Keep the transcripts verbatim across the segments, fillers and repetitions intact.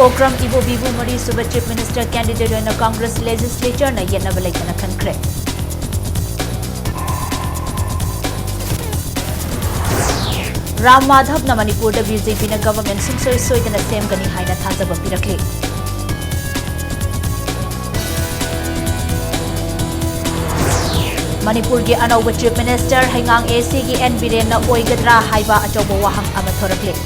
Okram ꯏꯕꯣꯕꯤꯕꯨ ꯃꯔꯤꯁꯨꯕ Chief Minister candidate ꯑꯣꯏꯅ Congress legislatureꯅ ꯌꯦꯠꯅꯕ ꯂꯩꯇꯅ ꯈꯟꯈ꯭ꯔꯦ꯫ ꯔꯥꯝ ꯃꯥꯙꯕꯅ ꯃꯅꯤꯄꯨꯔꯗ BJPꯅ government ꯁꯨꯡꯁꯣꯏ ꯁꯣꯏꯗꯅ ꯁꯦꯝꯒꯅꯤ ꯍꯥꯏꯅ ꯊꯥꯖꯕ ꯄꯤꯔꯛꯂꯤ꯫ ꯃꯅꯤꯄꯨꯔꯒꯤ ꯑꯅꯧꯕ Chief Minister ꯍꯩꯉꯥꯡ ACꯒꯤ N ꯕꯤꯔꯦꯟꯅ ꯑꯣꯏꯒꯗ꯭ꯔꯥ ꯍꯥꯏꯕ ꯑꯆꯧꯕ ꯋꯥꯍꯪ ꯑꯃ ꯊꯣꯔꯛꯂꯤ꯫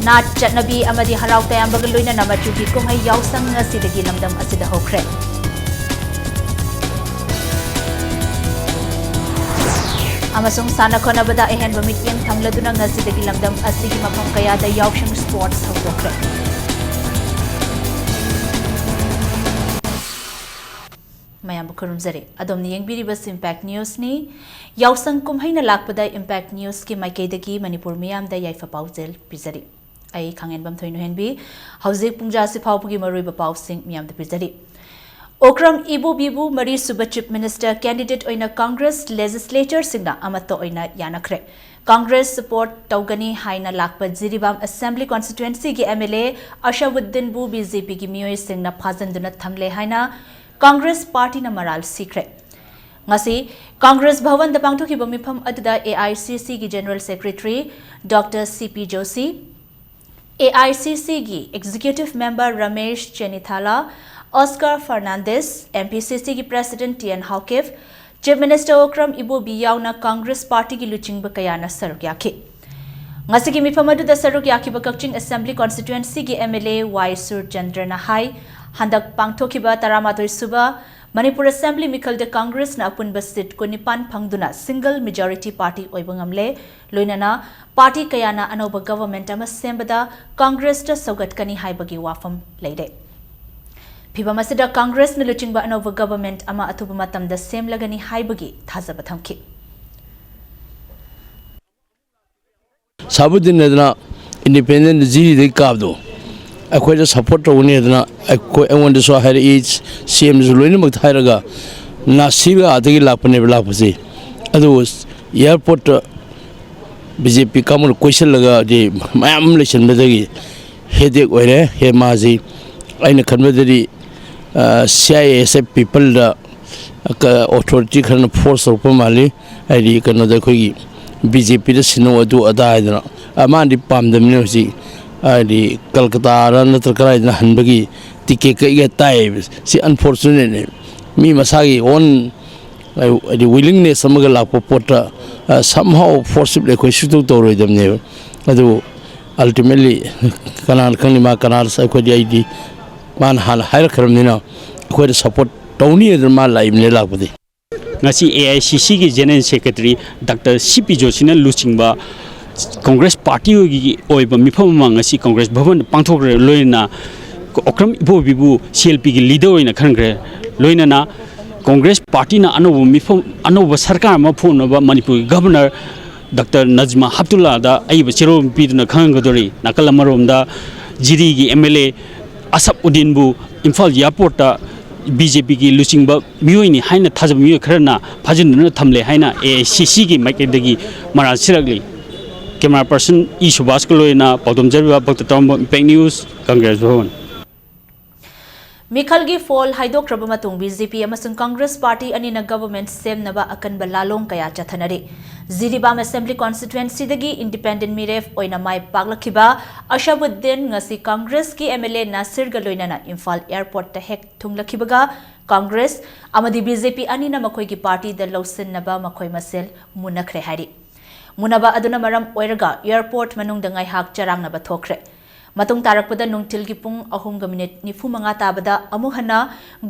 ꯅꯥꯠ ꯆꯠꯅꯕꯤ ꯑꯃꯗꯤ ꯍꯔꯥꯎ ꯇꯌꯥꯝꯕꯒ ꯂꯣꯏꯅꯅ ꯃꯆꯨꯒꯤ ꯀꯨꯝꯍꯩ ꯌꯥꯎꯁꯪ ꯉꯁꯤꯗꯒꯤ ꯂꯝꯗꯝ ꯑꯁꯤꯗ ꯍꯧꯈ꯭ꯔꯦ꯫ ꯑꯃꯁꯨꯡ ꯁꯥꯟꯅ ꯈꯣꯠꯅꯕꯗ ꯑꯍꯦꯟꯕ ꯃꯤꯠꯌꯦꯡ ꯊꯝꯂꯗꯨꯅ ꯉꯁꯤꯗꯒꯤ ꯂꯝꯗꯝ ꯑꯁꯤꯒꯤ ꯃꯐꯝ ꯀꯌꯥꯗ ꯌꯥꯎꯁꯪ sports ꯍꯧꯗꯣꯛꯈ꯭ꯔꯦ꯫ ꯃꯌꯥꯝꯕꯨ ꯈꯨꯔꯨꯝꯖꯔꯤ꯫ ꯑꯗꯣꯝꯅ ꯌꯦꯡꯕꯤꯔꯤꯕꯁꯤ Impact Newsꯅꯤ꯫ ꯌꯥꯎꯁꯪ ꯀꯨꯝꯍꯩꯅ ꯂꯥꯛꯄꯗ Impact Newsꯀꯤ ꯃꯥꯏꯀꯩꯗꯒꯤ ꯃꯅꯤꯄꯨꯔ ꯃꯤꯌꯥꯝꯗ ꯌꯥꯏꯐ ꯄꯥꯎꯖꯦꯜ ꯄꯤꯖꯔꯤ꯫ ꯑꯩ ꯈꯥꯉꯦꯟꯕꯝ ꯊꯣꯏꯅꯨꯍꯦꯟꯕꯤ꯫ ꯍꯧꯖꯤꯛ ꯄꯨꯡꯖꯥꯁꯤ ꯐꯥꯎꯕꯒꯤ ꯃꯔꯨꯑꯣꯏꯕ ꯄꯥꯎꯁꯤꯡ ꯃꯤꯌꯥꯝꯗ ꯄꯤꯖꯔꯤ꯫ ꯑꯣꯀ꯭ꯔꯝ ꯏꯕꯣꯕꯤꯕꯨ ꯃꯔꯤꯁꯨꯕ Chief Minister candidate ꯑꯣꯏꯅ Congress legislatureꯁꯤꯡꯅ ꯑꯃꯠꯇ ꯑꯣꯏꯅ ꯌꯥꯅꯈ꯭ꯔꯦ꯫ Congress support ꯇꯧꯒꯅꯤ ꯍꯥꯏꯅ ꯂꯥꯛꯄ ꯖꯤꯔꯤꯕꯥꯝ Assembly constituencyꯒꯤ MLA ꯑꯁꯥꯕꯨꯗꯗꯤꯟꯕꯨ BJPꯒꯤ ꯃꯤꯑꯣꯏꯁꯤꯡꯅ ꯐꯥꯖꯤꯟꯗꯨꯅ ꯊꯝꯂꯦ ꯍꯥꯏꯅ Congress partyꯅ ꯃꯔꯥꯜ ꯁꯤꯈ꯭ꯔꯦ꯫ ꯉꯁꯤ Congress ꯚꯋꯟꯗ ꯄꯥꯡꯊꯣꯛꯈꯤꯕ ꯃꯤꯐꯝ ꯑꯗꯨꯗ AICCꯒꯤ General Secretary Doctor C P Joshi, AICCꯒꯤ Executive Member Ramesh ꯆꯦꯅꯤꯊꯥꯂꯥ, Oscar Fernandes, MPCCꯒꯤ President T N Haokip, Chief Minister Okram ꯏꯕꯣꯕꯤ ꯌꯥꯎꯅ Congress partyꯒꯤ ꯂꯨꯆꯤꯡꯕ ꯀꯌꯥꯅ ꯁꯔꯨꯛ ꯌꯥꯈꯤ꯫ ꯉꯁꯤꯒꯤ ꯃꯤꯐꯝ ꯑꯗꯨꯗ ꯁꯔꯨꯛ ꯌꯥꯈꯤꯕ ꯀꯛꯆꯤꯡ Assembly constituencyꯒꯤ MLA ꯋꯥꯏ ꯁꯨꯔꯆꯟꯗ꯭ꯔꯅ ꯍꯥꯏ, ꯍꯟꯗꯛ ꯄꯥꯡꯊꯣꯛꯈꯤꯕ ꯇꯔꯥꯃꯥꯊꯣꯏ ꯁꯨꯕ ꯃꯅꯤꯄꯨꯔ Assembly ꯃꯤꯈꯜꯗ Congressꯅ ꯑꯄꯨꯟꯕ seat ꯀꯨꯟꯅꯤꯄꯥꯟ ꯐꯪꯗꯨꯅ single majority party ꯑꯣꯏꯕ ꯉꯝꯂꯦ꯫ ꯂꯣꯏꯅꯅ party ꯀꯌꯥꯅ ꯑꯅꯧꯕ government ꯑꯃ ꯁꯦꯝꯕꯗ Congressꯇ ꯁꯧꯒꯠꯀꯅꯤ ꯍꯥꯏꯕꯒꯤ ꯋꯥꯐꯝ ꯂꯩꯔꯦ꯫ ꯐꯤꯚꯝ ꯑꯁꯤꯗ Congressꯅ ꯂꯨꯆꯤꯡꯕ ꯑꯅꯧꯕ government ꯑꯃ ꯑꯊꯨꯕ ꯃꯇꯝꯗ ꯁꯦꯝꯂꯒꯅꯤ ꯍꯥꯏꯕꯒꯤ ꯊꯥꯖꯕ ꯊꯝꯈꯤ꯫ ꯁꯥꯕꯨꯗꯤꯟ ꯍꯥꯏꯗꯅ independent ꯖꯤꯔꯤꯗꯒꯤ ꯀꯥꯕꯗꯣ ꯑꯩꯈꯣꯏꯗ support ꯇꯧꯒꯅꯤ ꯍꯥꯏꯗꯅ ꯑꯩꯈꯣꯏ, ꯑꯩꯉꯣꯟꯗꯁꯨ ꯍꯥꯏꯔꯛꯏ, CMꯗꯁꯨ ꯂꯣꯏꯅꯃꯛꯇ ꯍꯥꯏꯔꯒ ꯅꯥꯁꯤꯔꯒ ꯑꯥꯗꯒꯤ ꯂꯥꯛꯄꯅꯦꯕ ꯂꯥꯛꯄꯁꯦ꯫ ꯑꯗꯨꯕꯨ airportꯇ ꯕꯤ ꯖꯦ ꯄꯤ ꯀꯥꯡꯕꯨꯅ ꯀꯣꯏꯁꯤꯜꯂꯒꯗꯤ ꯃꯌꯥꯝ ꯑꯃ ꯂꯩꯁꯤꯟꯕꯗꯒꯤ ꯍꯦꯗꯦꯛ ꯑꯣꯏꯔꯦ꯫ ꯍꯦ ꯃꯥꯁꯤ ꯑꯩꯅ ꯈꯟꯕꯗꯗꯤ ꯁꯤ ꯑꯥꯏ ꯑꯦꯁ ꯑꯦꯐ ꯄꯤꯄꯜꯗ ꯑꯣꯊꯣꯔꯤꯇꯤ ꯈꯔꯅ ꯐꯣꯔꯁ ꯇꯧꯔꯛꯄ ꯃꯥꯜꯂꯤ꯫ ꯍꯥꯏꯗꯤ ꯀꯩꯅꯣꯗ ꯑꯩꯈꯣꯏꯒꯤ ꯕꯤ ꯖꯦ ꯄꯤꯗ ꯁꯤꯟꯅꯧ ꯑꯗꯨ ꯑꯗꯥ ꯍꯥꯏꯗꯅ, ꯑ, ꯃꯥꯅꯗꯤ ꯄꯥꯝꯗꯕꯅꯤꯅ ꯍꯧꯖꯤꯛ꯫ ꯍꯥꯏꯗꯤ ꯀꯜꯀꯇꯥꯔ ꯅꯠꯇ꯭ꯔ ꯀꯗꯥꯏꯗꯅ ꯍꯟꯕꯒꯤ ꯇꯤꯀꯦꯠ ꯀꯛꯏꯒ ꯇꯥꯏꯌꯦꯕ꯫ ꯁꯤ ꯑꯟꯐꯣꯔꯆꯨꯅꯦꯠꯅꯦ꯫ ꯃꯤ ꯃꯁꯥꯒꯤ ꯑꯣꯟ, ꯍꯥꯏꯗꯤ ꯋꯤꯂꯤꯡꯅꯦꯁ ꯑꯃꯒ ꯂꯥꯛꯄ ꯄꯣꯠꯇ, ꯑ, somehow forcibly ꯑꯩꯈꯣꯏ ꯁꯨꯛꯇꯧ ꯇꯧꯔꯣꯏꯗꯕꯅꯦꯕ꯫ ꯑꯗꯨ ꯑꯜꯇꯤꯃꯦꯠꯂꯤ ꯀꯅꯥꯅ ꯈꯪꯅꯤ, ꯃꯥ ꯀꯅꯥꯗ, ꯑꯩꯈꯣꯏꯗꯤ, ꯑꯩꯗꯤ ꯃꯥꯅ ꯍꯥꯟꯅ ꯍꯥꯏꯔꯛꯈ꯭ꯔꯕꯅꯤꯅ ꯑꯩꯈꯣꯏꯗ ꯁꯞꯄꯣꯔꯠ ꯇꯧꯅꯤ ꯑꯗꯨꯅ ꯃꯥ ꯂꯥꯛꯏꯕꯅꯦ ꯂꯥꯛꯄꯗꯤ꯫ ꯉꯁꯤ ꯑꯦ ꯑꯥꯏ ꯁꯤ ꯁꯤꯒꯤ ꯖꯦꯅꯔꯦꯜ ꯁꯦꯀ꯭ꯔꯦꯇꯔꯤ ꯗꯥꯛꯇꯔ ꯁꯤ ꯄꯤ ꯖꯣꯁꯤꯅ ꯂꯨꯆꯤꯡꯕ ꯀꯪꯒ꯭ꯔꯦꯁ ꯄꯥꯔꯇꯤꯒꯤ ꯑꯣꯏꯕ ꯃꯤꯐꯝ ꯑꯃ ꯉꯁꯤ ꯀꯪꯒ꯭ꯔꯦꯁ ꯚꯕꯟꯗ ꯄꯥꯡꯊꯣꯛꯈ꯭ꯔꯦ꯫ ꯂꯣꯏꯅꯅ ꯑꯣꯀ꯭ꯔꯝ ꯏꯕꯣꯕꯤꯕꯨ ꯁꯤ ꯑꯦꯜ ꯄꯤꯒꯤ ꯂꯤꯗꯔ ꯑꯣꯏꯅ ꯈꯟꯈ꯭ꯔꯦ꯫ ꯂꯣꯏꯅꯅ ꯀꯪꯒ꯭ꯔꯦꯁ ꯄꯥꯔꯇꯤꯅ ꯑꯅꯧꯕ ꯃꯤꯐꯝ, ꯑꯅꯧꯕ ꯁꯔꯀꯥꯔ ꯑꯃ ꯐꯣꯡꯅꯕ ꯃꯅꯤꯄꯨꯔꯒꯤ ꯒꯚꯔꯅꯔ ꯗꯥꯛꯇꯔ ꯅꯖꯃꯥ ꯍꯞꯇꯨꯜꯂꯥꯗ ꯑꯏꯕ ꯆꯦꯔꯣꯜ ꯄꯤꯗꯨꯅ ꯈꯪꯍꯟꯒꯗꯧꯔꯤ꯫ ꯅꯥꯀꯜ ꯑꯃꯔꯣꯝꯗ ꯖꯤꯔꯤꯒꯤ ꯑꯦꯝ ꯑꯦꯜ ꯑꯦ ꯑꯁꯐ ꯎꯗꯤꯟꯕꯨ ꯏꯝꯐꯥꯜ ꯑꯦꯌꯥꯔꯄꯣꯔꯠꯇ ꯕꯤ ꯖꯦ ꯄꯤꯒꯤ ꯂꯨꯆꯤꯡꯕ ꯃꯤꯑꯣꯏꯅꯤ ꯍꯥꯏꯅ ꯊꯥꯖꯕ ꯃꯤꯑꯣꯏ ꯈꯔꯅ ꯐꯥꯖꯤꯟꯗꯨꯅ ꯊꯝꯂꯦ ꯍꯥꯏꯅ ꯑꯦ ꯑꯥꯏ ꯁꯤ ꯁꯤꯒꯤ ꯃꯥꯏꯀꯩꯗꯒꯤ ꯃꯔꯥꯜ ꯁꯤꯔꯛꯂꯤ꯫ ꯀꯦꯃꯦꯔꯥ ꯄꯔꯁꯟ ꯏ ꯁꯨꯕꯥꯁꯀ ꯂꯣꯏꯅꯅ ꯄꯥꯎꯗꯝꯖꯔꯤꯕ ꯚꯛꯇ ꯇꯔꯥꯝꯕꯝ, ꯏꯝꯄꯦꯛ ꯅ꯭ꯌꯨꯁ, ꯀꯪꯒ꯭ꯔꯦꯁ ꯚꯕꯟ꯫ ꯃꯤꯈꯜꯒꯤ ꯐꯣꯜ ꯍꯥꯏꯗꯣꯛꯈ꯭ꯔꯕ ꯃꯇꯨꯡ ꯕꯤ ꯖꯦ ꯄꯤ ꯑꯃꯁꯨꯡ ꯀꯪꯒ꯭ꯔꯦꯁ ꯄꯥꯔꯇꯤ ꯑꯅꯤꯅ ꯒꯚꯔꯟꯃꯦꯟꯠ ꯁꯦꯝꯅꯕ ꯑꯀꯟꯕ ꯂꯥꯂꯣꯡ ꯀꯌꯥ ꯆꯠꯊꯅꯔꯤ꯫ ꯖꯤꯔꯤꯕꯥꯝ ꯑꯦꯁꯦꯝꯕ꯭ꯂꯤ ꯀꯣꯟꯁꯇꯤꯇ꯭ꯋꯦꯟꯁꯤꯗꯒꯤ ꯏꯟꯗꯤꯄꯦꯟꯗꯦꯟꯠ ꯃꯤꯔꯦꯞ ꯑꯣꯏꯅ ꯃꯥꯏ ꯄꯥꯛꯂꯛꯈꯤꯕ ꯑꯁꯐ ꯎꯗꯤꯟ ꯉꯁꯤ ꯀꯪꯒ꯭ꯔꯦꯁꯀꯤ ꯑꯦꯝ ꯑꯦꯜ ꯑꯦ ꯅꯥꯁꯤꯔꯒ ꯂꯣꯏꯅꯅ ꯏꯝꯐꯥꯜ ꯑꯦꯌꯔꯄꯣꯔꯠꯇ ꯍꯦꯛ ꯊꯨꯡꯂꯛꯈꯤꯕꯒ ꯀꯪꯒ꯭ꯔꯦꯁ ꯑꯃꯗꯤ ꯕꯤ ꯖꯦ ꯄꯤ ꯑꯅꯤꯅ ꯃꯈꯣꯏꯒꯤ ꯄꯥꯔꯇꯤꯗ ꯂꯧꯁꯤꯟꯅꯕ ꯃꯈꯣꯏ ꯃꯁꯦꯜ ꯃꯨꯟꯅꯈ꯭ꯔꯦ ꯍꯥꯏꯔꯤ꯫ ꯃꯨꯟꯅꯕ ꯑꯗꯨꯅ ꯃꯔꯝ ꯑꯣꯏꯔꯒ ꯑꯦꯌꯔꯄꯣꯔꯠ ꯃꯅꯨꯡꯗ ꯉꯥꯏꯍꯥꯛ ꯆꯔꯥꯡꯅꯕ ꯊꯣꯛꯈ꯭ꯔꯦ꯫ ꯃꯇꯨꯡ ꯇꯥꯔꯛꯄꯗ ꯅꯨꯡꯊꯤꯜꯒꯤ ꯄꯨꯡ ꯑꯍꯨꯝꯒ ꯃꯤꯅꯤꯠ ꯅꯤꯐꯨ ꯃꯉꯥ ꯇꯥꯕꯗ ꯑꯃꯨꯛ ꯍꯟꯅ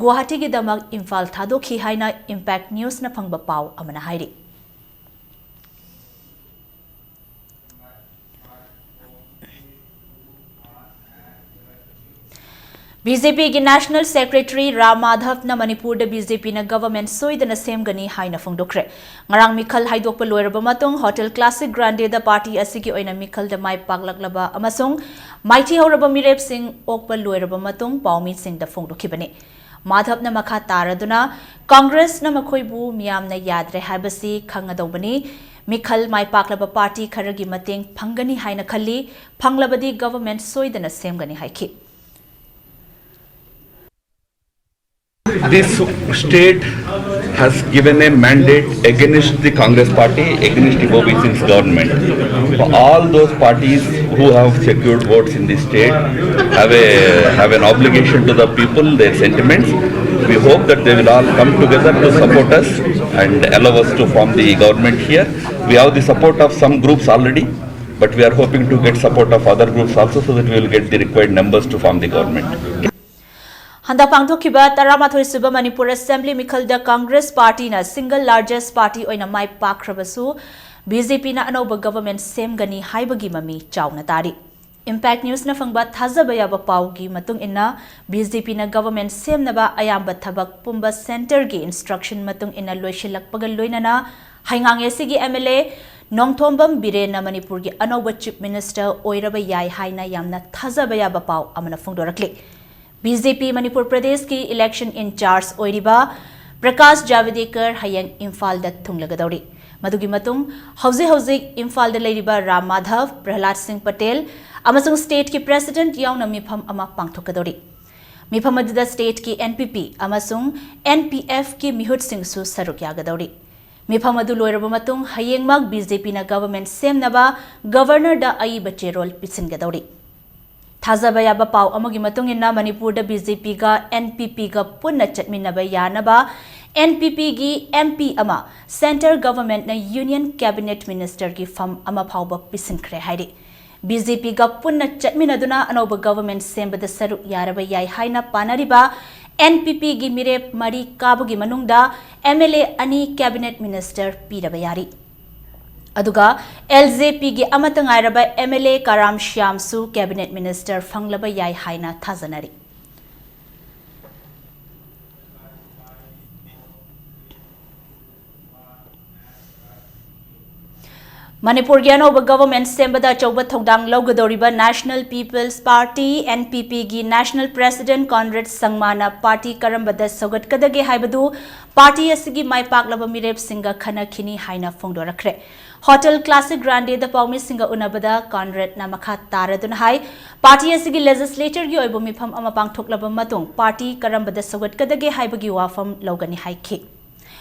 ꯒꯨꯋꯥꯍꯥꯇꯤꯒꯤꯗꯃꯛ ꯏꯝꯐꯥꯜ ꯊꯥꯗꯣꯛꯈꯤ ꯍꯥꯏꯅ ꯏꯝꯄꯦꯛ ꯅ꯭ꯌꯨꯁꯅ ꯐꯪꯕ ꯄꯥꯎ ꯑꯃꯅ ꯍꯥꯏꯔꯤ꯫ ꯕꯤ ꯖꯦ ꯄꯤꯒꯤ ꯅꯦꯁꯅꯦꯜ ꯁꯦꯀ꯭ꯔꯦꯇꯔꯤ ꯔꯥꯝ ꯃꯥꯙꯕꯅ ꯃꯅꯤꯄꯨꯔꯗ ꯕꯤ ꯖꯦ ꯄꯤꯅ ꯒꯚꯔꯟꯃꯦꯟꯠ ꯁꯣꯏꯗꯅ ꯁꯦꯝꯒꯅꯤ ꯍꯥꯏꯅ ꯐꯣꯡꯗꯣꯛꯈ꯭ꯔꯦ꯫ ꯉꯔꯥꯡ ꯃꯤꯈꯜ ꯍꯥꯏꯗꯣꯛꯄ ꯂꯣꯏꯔꯕ ꯃꯇꯨꯡ ꯍꯣꯇꯦꯜ ꯀ꯭ꯂꯥꯁꯤꯛ ꯒ꯭ꯔꯥꯟꯗꯦꯗ ꯄꯥꯔꯇꯤ ꯑꯁꯤꯒꯤ ꯑꯣꯏꯅ ꯃꯤꯈꯜꯗ ꯃꯥꯏ ꯄꯥꯛꯂꯛꯂꯕ ꯑꯃꯁꯨꯡ ꯃꯥꯏꯊꯤꯍꯧꯔꯕ ꯃꯤꯔꯦꯞꯁꯤꯡ ꯑꯣꯛꯄ ꯂꯣꯏꯔꯕ ꯃꯇꯨꯡ ꯄꯥꯎꯃꯤꯁꯤꯡꯗ ꯐꯣꯡꯗꯣꯛꯈꯤꯕꯅꯤ꯫ ꯃꯥꯙꯕꯅ ꯃꯈꯥ ꯇꯥꯔꯗꯨꯅ, ꯀꯪꯒ꯭ꯔꯦꯁꯅ ꯃꯈꯣꯏꯕꯨ ꯃꯤꯌꯥꯝꯅ ꯌꯥꯗ꯭ꯔꯦ ꯍꯥꯏꯕꯁꯤ ꯈꯪꯒꯗꯧꯕꯅꯤ꯫ ꯃꯤꯈꯜ ꯃꯥꯏ ꯄꯥꯛꯂꯕ ꯄꯥꯔꯇꯤ ꯈꯔꯒꯤ ꯃꯇꯦꯡ ꯐꯪꯒꯅꯤ ꯍꯥꯏꯅ ꯈꯜꯂꯤ꯫ ꯐꯪꯂꯕꯗꯤ ꯒꯚꯔꯟꯃꯦꯟꯠ ꯁꯣꯏꯗꯅ ꯁꯦꯝꯒꯅꯤ ꯍꯥꯏꯈꯤ꯫ This state has given a mandate against the Congress party, against Ibobi Singh's government. So all those parties who have secured votes in this state have a have an obligation to the people, their sentiments. We hope that they will all come together to support us and allow us to form the government here. We have the support of some groups already, but we are hoping to get support of other groups also, so that we will get the required numbers to form the government. ꯍꯟꯗꯛ ꯄꯥꯡꯊꯣꯛꯈꯤꯕ ꯇꯔꯥꯃꯥꯊꯣꯏ ꯁꯨꯕ Manipur assembly ꯃꯤꯈꯜꯗ ꯀꯪꯒ꯭ꯔꯦꯁ ꯄꯥꯔꯇꯤꯅ single largest party ꯑꯣꯏꯅ ꯃꯥꯏ ꯄꯥꯛꯈ꯭ꯔꯕꯁꯨ, B J ꯄꯤꯅ ꯑꯅꯧꯕ government ꯁꯦꯝꯒꯅꯤ ꯍꯥꯏꯕꯒꯤ ꯃꯃꯤ ꯆꯥꯎꯅ ꯇꯥꯔꯤ꯫ ꯏꯝꯄꯦꯛ ꯅ꯭ꯌꯨꯁꯅ ꯐꯪꯕ ꯊꯥꯖꯕ ꯌꯥꯕ ꯄꯥꯎꯒꯤ ꯃꯇꯨꯡ ꯏꯟꯅ, ꯕꯤ ꯖꯦ ꯄꯤꯅ ꯒꯚꯔꯟꯃꯦꯟꯠ ꯁꯦꯝꯅꯕ ꯑꯌꯥꯝꯕ ꯊꯕꯛ ꯄꯨꯝꯕ ꯁꯦꯟꯇꯔꯒꯤ ꯏꯟꯁꯇ꯭ꯔꯛꯁꯟ ꯃꯇꯨꯡ ꯏꯟꯅ ꯂꯣꯏꯁꯤꯜꯂꯛꯄꯒ ꯂꯣꯏꯅꯅ, ꯍꯩꯉꯥꯡ ꯑꯦ ꯁꯤꯒꯤ ꯑꯦꯝ ꯑꯦꯜ ꯑꯦ ꯅꯣꯡꯊꯣꯝꯕꯝ ꯕꯤꯔꯦꯟꯅ ꯃꯅꯤꯄꯨꯔꯒꯤ ꯑꯅꯧꯕ ꯆꯤꯐ ꯃꯤꯅꯤꯁꯇꯔ ꯑꯣꯏꯔꯕ ꯌꯥꯏ ꯍꯥꯏꯅ ꯌꯥꯝꯅ ꯊꯥꯖꯕ ꯌꯥꯕ ꯄꯥꯎ ꯑꯃꯅ ꯐꯣꯡꯗꯣꯔꯛꯂꯤ꯫ ꯕꯤ ꯖꯦ ꯄꯤ ꯃꯅꯤꯄꯨꯔ ꯄ꯭ꯔꯗꯦꯁꯀꯤ ꯏꯂꯦꯛꯁꯟ ꯏꯟꯆꯥꯔꯖ ꯑꯣꯏꯔꯤꯕ ꯄ꯭ꯔꯀꯥꯁ ꯖꯥꯚꯗꯦꯀꯔ ꯍꯌꯦꯡ ꯏꯝꯐꯥꯜꯗ ꯊꯨꯡꯂꯒꯗꯧꯔꯤ꯫ ꯃꯗꯨꯒꯤ ꯃꯇꯨꯡ ꯍꯧꯖꯤꯛ ꯍꯧꯖꯤꯛ ꯏꯝꯐꯥꯜꯗ ꯂꯩꯔꯤꯕ ꯔꯥꯝ ꯃꯥꯙꯕ, ꯄ꯭ꯔꯍꯂꯥꯗ ꯁꯤꯡ ꯄꯇꯦꯜ ꯑꯃꯁꯨꯡ ꯁ꯭ꯇꯦꯠꯀꯤ ꯄ꯭ꯔꯦꯁꯤꯗꯦꯟꯠ ꯌꯥꯎꯅ ꯃꯤꯐꯝ ꯑꯃ ꯄꯥꯡꯊꯣꯛꯀꯗꯧꯔꯤ꯫ ꯃꯤꯐꯝ ꯑꯗꯨꯗ ꯁ꯭ꯇꯦꯠꯀꯤ ꯑꯦꯟ ꯄꯤ ꯄꯤ ꯑꯃꯁꯨꯡ ꯑꯦꯟ ꯄꯤ ꯑꯦꯐꯀꯤ ꯃꯤꯍꯨꯠꯁꯤꯡꯁꯨ ꯁꯔꯨꯛ ꯌꯥꯒꯗꯧꯔꯤ꯫ ꯃꯤꯐꯝ ꯑꯗꯨ ꯂꯣꯏꯔꯕ ꯃꯇꯨꯡ ꯍꯌꯦꯡꯃꯛ ꯕꯤ ꯖꯦ ꯄꯤꯅ ꯒꯚꯔꯟꯃꯦꯟꯠ ꯁꯦꯝꯅꯕ ꯒꯚꯔꯅꯔꯗ ꯑꯏꯕ ꯆꯦꯔꯣꯜ ꯄꯤꯁꯤꯟꯒꯗꯧꯔꯤ꯫ ꯊꯥꯖꯕ ꯌꯥꯕ ꯄꯥꯎ ꯑꯃꯒꯤ ꯃꯇꯨꯡ ꯏꯟꯅ, ꯃꯅꯤꯄꯨꯔꯗ ꯕꯤ ꯖꯦ ꯄꯤꯒ ꯑꯦꯟ ꯄꯤ ꯄꯤꯒ ꯄꯨꯟꯅ ꯆꯠꯃꯤꯟꯅꯕ ꯌꯥꯅꯕ ꯑꯦꯟ ꯄꯤ ꯄꯤꯒꯤ ꯑꯦꯝ ꯄꯤ ꯑꯃ ꯁꯦꯟꯇꯔ ꯒꯚꯔꯟꯃꯦꯟꯠꯅ ꯌꯨꯅꯤꯌꯟ ꯀꯦꯕꯤꯅꯦꯠ ꯃꯤꯅꯤꯁꯇꯔꯒꯤ ꯐꯝ ꯑꯃ ꯐꯥꯎꯕ ꯄꯤꯁꯤꯟꯈ꯭ꯔꯦ ꯍꯥꯏꯔꯤ꯫ ꯕꯤ ꯖꯦ ꯄꯤꯒ ꯄꯨꯟꯅ ꯆꯠꯃꯤꯟꯅꯗꯨꯅ ꯑꯅꯧꯕ ꯒꯚꯔꯟꯃꯦꯟꯠ ꯁꯦꯝꯕꯗ ꯁꯔꯨꯛ ꯌꯥꯔꯕ ꯌꯥꯏ ꯍꯥꯏꯅ ꯄꯥꯅꯔꯤꯕ ꯑꯦꯟ ꯄꯤ ꯄꯤꯒꯤ ꯃꯤꯔꯦꯞ ꯃꯔꯤ ꯀꯥꯕꯒꯤ ꯃꯅꯨꯡꯗ ꯑꯦꯝ ꯑꯦꯜ ꯑꯦ ꯑꯅꯤ ꯀꯦꯕꯤꯅꯦꯠ ꯃꯤꯅꯤꯁꯇꯔ ꯄꯤꯔꯕ ꯌꯥꯔꯤ꯫ ꯑꯗꯨꯒ ꯑꯦꯜ ꯖꯦ ꯄꯤꯒꯤ ꯑꯃꯠꯇ ꯉꯥꯏꯔꯕ ꯑꯦꯝ ꯑꯦꯜ ꯑꯦ ꯀꯔꯥꯝ ꯁ꯭ꯌꯥꯝꯁꯨ ꯀꯦꯕꯤꯅꯦꯠ ꯃꯤꯅꯤꯁꯇꯔ ꯐꯪꯂꯕ ꯌꯥꯏ ꯍꯥꯏꯅ ꯊꯥꯖꯅꯔꯤ꯫ ꯃꯅꯤꯄꯨꯔꯒꯤ ꯑꯅꯧꯕ ꯒꯚꯔꯟꯃꯦꯟꯠ ꯁꯦꯝꯕꯗ ꯑꯆꯧꯕ ꯊꯧꯗꯥꯡ ꯂꯧꯒꯗꯧꯔꯤꯕ National People's Party, NPP, ꯒꯤ ꯅꯦꯁꯅꯦꯜ ꯄ꯭ꯔꯦꯁꯤꯗꯦꯟꯠ ꯀꯣꯟꯔꯦꯗ ꯁꯪꯃꯥꯅ ꯄꯥꯔꯇꯤ ꯀꯔꯝꯕꯗ ꯁꯧꯒꯠꯀꯗꯒꯦ ꯍꯥꯏꯕꯗꯨ ꯄꯥꯔꯇꯤ ꯑꯁꯤꯒꯤ ꯃꯥꯏ ꯄꯥꯛꯂꯕ ꯃꯤꯔꯦꯞꯁꯤꯡꯒ ꯈꯟꯅꯈꯤꯅꯤ ꯍꯥꯏꯅ ꯐꯣꯡꯗꯣꯔꯛꯈ꯭ꯔꯦ꯫ ꯍꯣꯇꯦꯜ ꯀ꯭ꯂꯥꯁꯤꯛ ꯒ꯭ꯔꯥꯟꯗꯦꯗ ꯄꯥꯎꯃꯤꯁꯤꯡꯒ ꯎꯅꯕꯗ ꯀꯣꯟꯔꯦꯗꯅ ꯃꯈꯥ ꯇꯥꯔꯗꯨꯅ ꯍꯥꯏ, ꯄꯥꯔꯇꯤ ꯑꯁꯤꯒꯤ ꯂꯦꯖꯤꯁꯂꯦꯆꯔꯒꯤ ꯑꯣꯏꯕ ꯃꯤꯐꯝ ꯑꯃ ꯄꯥꯡꯊꯣꯛꯂꯕ ꯃꯇꯨꯡ ꯄꯥꯔꯇꯤ ꯀꯔꯝꯕꯗ ꯁꯧꯒꯠꯀꯗꯒꯦ ꯍꯥꯏꯕꯒꯤ ꯋꯥꯐꯝ ꯂꯧꯒꯅꯤ ꯍꯥꯏꯈꯤ꯫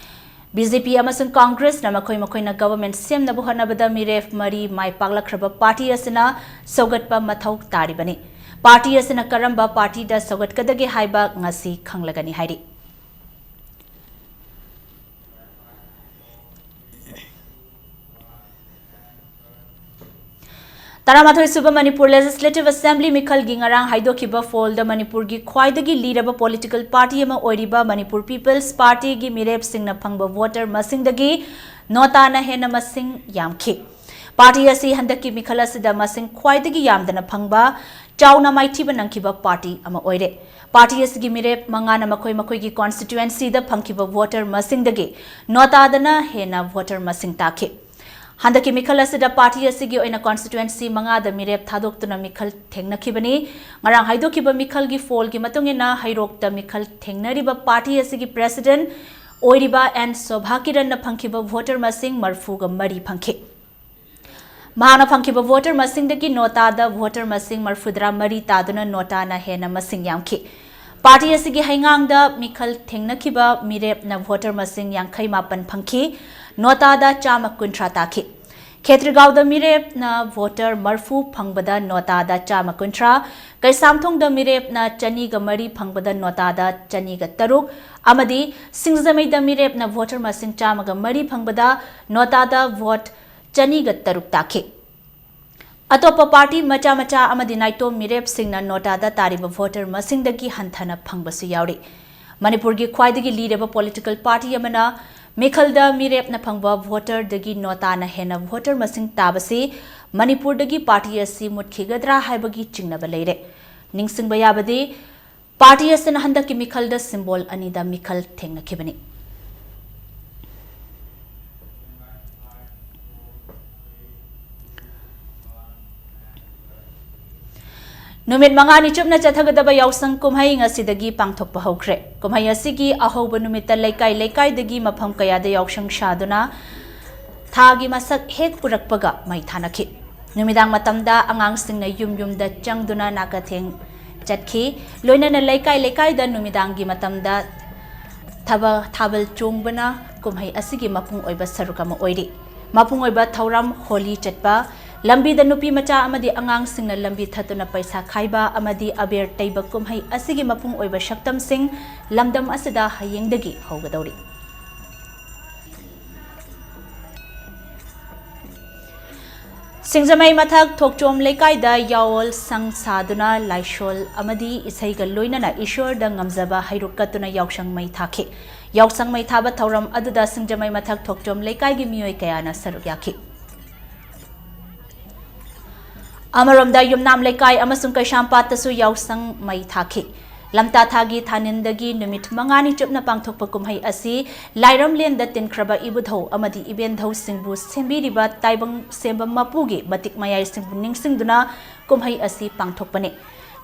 ꯕꯤ ꯖꯦ ꯄꯤ ꯑꯃꯁꯨꯡ ꯀꯣꯡꯒ꯭ꯔꯦꯁꯅ ꯃꯈꯣꯏ ꯃꯈꯣꯏꯅ ꯒꯚꯔꯟꯃꯦꯟꯠ ꯁꯦꯝꯅꯕ ꯍꯣꯠꯅꯕꯗ ꯃꯤꯔꯦꯞ ꯃꯔꯤ ꯃꯥꯏ ꯄꯥꯛꯂꯛꯈ꯭ꯔꯕ ꯄꯥꯔꯇꯤ ꯑꯁꯤꯅ ꯁꯧꯒꯠꯄ ꯃꯊꯧ ꯇꯥꯔꯤꯕꯅꯤ꯫ ꯄꯥꯔꯇꯤ ꯑꯁꯤꯅ ꯀꯔꯝꯕ ꯄꯥꯔꯇꯤꯗ ꯁꯧꯒꯠꯀꯗꯒꯦ ꯍꯥꯏꯕ ꯉꯁꯤ ꯈꯪꯂꯒꯅꯤ ꯍꯥꯏꯔꯤ꯫ ꯇꯔꯥꯃꯥꯊꯣꯏ ꯁꯨꯕ ꯃꯅꯤꯄꯨꯔ ꯂꯦꯖꯤꯁꯂꯦꯇꯤꯚ ꯑꯦꯁꯦꯝꯕ꯭ꯂꯤ ꯃꯤꯈꯜꯒꯤ ꯉꯔꯥꯡ ꯍꯥꯏꯗꯣꯛꯈꯤꯕ ꯐꯣꯜꯗ ꯃꯅꯤꯄꯨꯔꯒꯤ ꯈ꯭ꯋꯥꯏꯗꯒꯤ ꯂꯤꯔꯕ ꯄꯣꯂꯤꯇꯤꯀꯦꯜ ꯄꯥꯔꯇꯤ ꯑꯃ ꯑꯣꯏꯔꯤꯕ ꯃꯅꯤꯄꯨꯔ ꯄꯤꯄꯜꯁ ꯄꯥꯔꯇꯤꯒꯤ ꯃꯤꯔꯦꯞꯁꯤꯡꯅ ꯐꯪꯕ ꯚꯣꯇꯔ ꯃꯁꯤꯡꯗꯒꯤ ꯅꯣꯇꯥꯅ ꯍꯦꯟꯅ ꯃꯁꯤꯡ ꯌꯥꯝꯈꯤ꯫ ꯄꯥꯔꯇꯤ ꯑꯁꯤ ꯍꯟꯗꯛꯀꯤ ꯃꯤꯈꯜ ꯑꯁꯤꯗ ꯃꯁꯤꯡ ꯈ꯭ꯋꯥꯏꯗꯒꯤ ꯌꯥꯝꯗꯅ ꯐꯪꯕ, ꯆꯥꯎꯅ ꯃꯥꯏꯊꯤꯕ ꯅꯪꯈꯤꯕ ꯄꯥꯔꯇꯤ ꯑꯃ ꯑꯣꯏꯔꯦ꯫ ꯄꯥꯔꯇꯤ ꯑꯁꯤꯒꯤ ꯃꯤꯔꯦꯞ ꯃꯉꯥꯅ ꯃꯈꯣꯏ ꯃꯈꯣꯏꯒꯤ ꯀꯣꯟꯁꯇꯤꯇ꯭ꯌꯨꯑꯦꯟꯁꯤꯗ ꯐꯪꯈꯤꯕ ꯚꯣꯇꯔ ꯃꯁꯤꯡꯗꯒꯤ ꯅꯣꯇꯥꯗꯅ ꯍꯦꯟꯅ ꯚꯣꯇꯔ ꯃꯁꯤꯡ ꯇꯥꯈꯤ꯫ ꯍꯟꯗꯛꯀꯤ ꯃꯤꯈꯜ ꯑꯁꯤꯗ ꯄꯥꯔꯇꯤ ꯑꯁꯤꯒꯤ ꯑꯣꯏꯅ ꯀꯣꯟꯁꯇꯤꯇ꯭ꯌꯨꯑꯦꯟꯁꯤ ꯃꯉꯥꯗ ꯃꯤꯔꯦꯞ ꯊꯥꯗꯣꯛꯇꯨꯅ ꯃꯤꯈꯜ ꯊꯦꯡꯅꯈꯤꯕꯅꯤ꯫ ꯉꯔꯥꯡ ꯍꯥꯏꯗꯣꯛꯈꯤꯕ ꯃꯤꯈꯜꯒꯤ ꯐꯣꯜꯒꯤ ꯃꯇꯨꯡ ꯏꯟꯅ ꯍꯩꯔꯣꯛꯇ ꯃꯤꯈꯜ ꯊꯦꯡꯅꯔꯤꯕ ꯄꯥꯔꯇꯤ ꯑꯁꯤꯒꯤ ꯄ꯭ꯔꯦꯁꯤꯗꯦꯟꯠ ꯑꯣꯏꯔꯤꯕ ꯑꯦꯟ ꯁꯣꯚꯥ ꯀꯤꯔꯟꯅ ꯐꯪꯈꯤꯕ ꯚꯣꯇꯔ ꯃꯁꯤꯡ ꯃꯔꯤꯐꯨꯒ ꯃꯔꯤ ꯐꯪꯈꯤ꯫ ꯃꯍꯥꯛꯅ ꯐꯪꯈꯤꯕ ꯚꯣꯇꯔ ꯃꯁꯤꯡꯗꯒꯤ ꯅꯣꯇꯥꯗ ꯚꯣꯇꯔ ꯃꯁꯤꯡ ꯃꯔꯤꯐꯨꯇꯔꯥ ꯃꯔꯤ ꯇꯥꯗꯨꯅ ꯅꯣꯇꯥꯅ ꯍꯦꯟꯅ ꯃꯁꯤꯡ ꯌꯥꯝꯈꯤ꯫ ꯄꯥꯔꯇꯤ ꯑꯁꯤꯒꯤ ꯍꯩꯉꯥꯡꯗ ꯃꯤꯈꯜ ꯊꯦꯡꯅꯈꯤꯕ ꯃꯤꯔꯦꯞꯅ ꯚꯣꯇꯔ ꯃꯁꯤꯡ ꯌꯥꯡꯈꯩ ꯃꯥꯄꯟ ꯐꯪꯈꯤ, ꯅꯣꯇꯥꯗ ꯆꯥꯝꯃ ꯀꯨꯟꯊ꯭ꯔꯥ ꯇꯥꯈꯤ꯫ ꯈꯦꯇ꯭ꯔꯤꯒꯥꯎꯗ ꯃꯤꯔꯦꯞꯅ ꯚꯣꯇꯔ ꯃꯔꯤꯐꯨ ꯐꯪꯕꯗ ꯅꯣꯇꯥꯗ ꯆꯥꯝꯃ ꯀꯨꯟꯊ꯭ꯔꯥ, ꯀꯩꯁꯥꯝꯊꯣꯡꯗ ꯃꯤꯔꯦꯞꯅ ꯆꯅꯤꯒ ꯃꯔꯤ ꯐꯪꯕꯗ ꯅꯣꯇꯥꯗ ꯆꯅꯤꯒ ꯇꯔꯨꯛ, ꯑꯃꯗꯤ ꯁꯤꯡꯖꯃꯩꯗ ꯃꯤꯔꯦꯞꯅ ꯚꯣꯇꯔ ꯃꯁꯤꯡ ꯆꯥꯝꯃꯒ ꯃꯔꯤ ꯐꯪꯕꯗ ꯅꯣꯇꯥꯗ ꯚꯣꯠ ꯆꯅꯤꯒ ꯇꯔꯨꯛ ꯇꯥꯈꯤ꯫ ꯑꯇꯣꯞꯄ ꯄꯥꯔꯇꯤ ꯃꯆꯥ ꯃꯆꯥ ꯑꯃꯗꯤ ꯅꯥꯏꯇꯣꯝ ꯃꯤꯔꯦꯞꯁꯤꯡꯅ ꯅꯣꯇꯥꯗ ꯇꯥꯔꯤꯕ ꯚꯣꯇꯔ ꯃꯁꯤꯡꯗꯒꯤ ꯍꯟꯊꯅ ꯐꯪꯕꯁꯨ ꯌꯥꯎꯔꯤ꯫ ꯃꯅꯤꯄꯨꯔꯒꯤ ꯈ꯭ꯋꯥꯏꯗꯒꯤ ꯂꯤꯔꯕ ꯄꯣꯂꯤꯇꯤꯀꯦꯜ ꯄꯥꯔꯇꯤ ꯑꯃꯅ ꯃꯤꯈꯜꯗ ꯃꯤꯔꯦꯞꯅ ꯐꯪꯕ ꯚꯣꯇꯔꯗꯒꯤ ꯅꯣꯇꯥꯅ ꯍꯦꯟꯅ ꯚꯣꯇꯔ ꯃꯁꯤꯡ ꯇꯥꯕꯁꯤ ꯃꯅꯤꯄꯨꯔꯗꯒꯤ ꯄꯥꯔꯇꯤ ꯑꯁꯤ ꯃꯨꯠꯈꯤꯒꯗ꯭ꯔꯥ ꯍꯥꯏꯕꯒꯤ ꯆꯤꯡꯅꯕ ꯂꯩꯔꯦ꯫ ꯅꯤꯡꯁꯤꯡꯕ ꯌꯥꯕꯗꯤ, ꯄꯥꯔꯇꯤ ꯑꯁꯤꯅ ꯍꯟꯗꯛꯀꯤ ꯃꯤꯈꯜꯗ ꯁꯤꯝꯕꯣꯜ ꯑꯅꯤꯗ ꯃꯤꯈꯜ ꯊꯦꯡꯅꯈꯤꯕꯅꯤ꯫ ꯅꯨꯃꯤꯠ ꯃꯉꯥꯅꯤ ꯆꯨꯞꯅ ꯆꯠꯊꯒꯗꯕ ꯌꯥꯎꯁꯪ ꯀꯨꯝꯍꯩ ꯉꯁꯤꯗꯒꯤ ꯄꯥꯡꯊꯣꯛꯄ ꯍꯧꯈ꯭ꯔꯦ꯫ ꯀꯨꯝꯍꯩ ꯑꯁꯤꯒꯤ ꯑꯍꯧꯕ ꯅꯨꯃꯤꯠꯇ ꯂꯩꯀꯥꯏ ꯂꯩꯀꯥꯏꯗꯒꯤ ꯃꯐꯝ ꯀꯌꯥꯗ ꯌꯥꯎꯁꯪ ꯁꯥꯗꯨꯅ ꯊꯥꯒꯤ ꯃꯁꯛ ꯍꯦꯛ ꯎꯔꯛꯄꯒ ꯃꯩ ꯊꯥꯅꯈꯤ꯫ ꯅꯨꯃꯤꯗꯥꯡ ꯃꯇꯝꯗ ꯑꯉꯥꯡꯁꯤꯡꯅ ꯌꯨꯝ ꯌꯨꯝꯗ ꯆꯪꯗꯨꯅ ꯅꯥꯀꯊꯦꯡ ꯆꯠꯈꯤ꯫ ꯂꯣꯏꯅꯅ ꯂꯩꯀꯥꯏ ꯂꯩꯀꯥꯏꯗ ꯅꯨꯃꯤꯗꯥꯡꯒꯤ ꯃꯇꯝꯗ ꯊꯥꯕ-, ꯊꯥꯕꯜ ꯆꯣꯡꯕꯅ ꯀꯨꯝꯍꯩ ꯑꯁꯤꯒꯤ ꯃꯄꯨꯡ ꯑꯣꯏꯕ ꯁꯔꯨꯛ ꯑꯃ ꯑꯣꯏꯔꯤ꯫ ꯃꯄꯨꯡ ꯑꯣꯏꯕ ꯊꯧꯔꯝ ꯍꯣꯂꯤ ꯆꯠꯄ, ꯂꯝꯕꯤꯗ ꯅꯨꯄꯤ ꯃꯆꯥ ꯑꯃꯗꯤ ꯑꯉꯥꯡꯁꯤꯡꯅ ꯂꯝꯕꯤ ꯊꯠꯇꯨꯅ ꯄꯩꯁꯥ ꯈꯥꯏꯕ ꯑꯃꯗꯤ ꯑꯕꯦꯔ ꯇꯩꯕ ꯀꯨꯝꯍꯩ ꯑꯁꯤꯒꯤ ꯃꯄꯨꯡ ꯑꯣꯏꯕ ꯁꯛꯇꯝꯁꯤꯡ ꯂꯝꯗꯝ ꯑꯁꯤꯗ ꯍꯌꯦꯡꯗꯒꯤ ꯍꯧꯒꯗꯧꯔꯤ꯫ ꯁꯤꯡꯖꯃꯩ ꯃꯊꯛ ꯊꯣꯛꯆꯣꯝ ꯂꯩꯀꯥꯏꯗ ꯌꯥꯑꯣꯜ ꯁꯪ ꯁꯥꯗꯨꯅ ꯂꯥꯏꯁꯣꯜ ꯑꯃꯗꯤ ꯏꯁꯩꯒ ꯂꯣꯏꯅꯅ ꯏꯁꯣꯔꯗ ꯉꯝꯖꯕ ꯍꯩꯔꯨꯛ ꯀꯠꯇꯨꯅ ꯌꯥꯎꯁꯪ ꯃꯩ ꯊꯥꯈꯤ꯫ ꯌꯥꯎꯁꯪ ꯃꯩ ꯊꯥꯕ ꯊꯧꯔꯝ ꯑꯗꯨꯗ ꯁꯤꯡꯖꯃꯩ ꯃꯊꯛ ꯊꯣꯛꯆꯣꯝ ꯂꯩꯀꯥꯏꯒꯤ ꯃꯤꯑꯣꯏ ꯀꯌꯥꯅ ꯁꯔꯨꯛ ꯌꯥꯈꯤ꯫ ꯑꯃꯔꯣꯝꯗ ꯌꯨꯝꯅꯥꯝ ꯂꯩꯀꯥꯏ ꯑꯃꯁꯨꯡ ꯀꯩꯁꯥꯝꯄꯥꯠꯇꯁꯨ ꯌꯥꯎꯁꯪ ꯃꯩ ꯊꯥꯈꯤ꯫ ꯂꯝꯇꯥ ꯊꯥꯒꯤ ꯊꯥꯅꯤꯟꯗꯒꯤ ꯅꯨꯃꯤꯠ ꯃꯉꯥꯅꯤ ꯆꯨꯞꯅ ꯄꯥꯡꯊꯣꯛꯄ ꯀꯨꯝꯍꯩ ꯑꯁꯤ ꯂꯥꯏꯔꯝꯂꯦꯟꯗ ꯇꯤꯟꯈ꯭ꯔꯕ ꯏꯕꯨꯙꯧ ꯑꯃꯗꯤ ꯏꯕꯦꯟꯙꯧꯁꯤꯡꯕꯨ ꯁꯦꯝꯕꯤꯔꯤꯕ ꯇꯥꯏꯕꯪ ꯁꯦꯝꯕ ꯃꯄꯨꯒꯤ ꯃꯇꯤꯛ ꯃꯌꯥꯏꯁꯤꯡꯕꯨ ꯅꯤꯡꯁꯤꯡꯗꯨꯅ ꯀꯨꯝꯍꯩ ꯑꯁꯤ ꯄꯥꯡꯊꯣꯛꯄꯅꯤ꯫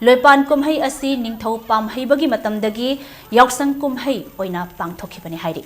ꯂꯣꯏꯄꯥꯟ ꯀꯨꯝꯍꯩ ꯑꯁꯤ ꯅꯤꯡꯊꯧ ꯄꯥꯝꯍꯩꯕꯒꯤ ꯃꯇꯝꯗꯒꯤ ꯌꯥꯎꯁꯪ ꯀꯨꯝꯍꯩ ꯑꯣꯏꯅ ꯄꯥꯡꯊꯣꯛꯈꯤꯕꯅꯤ ꯍꯥꯏꯔꯤ꯫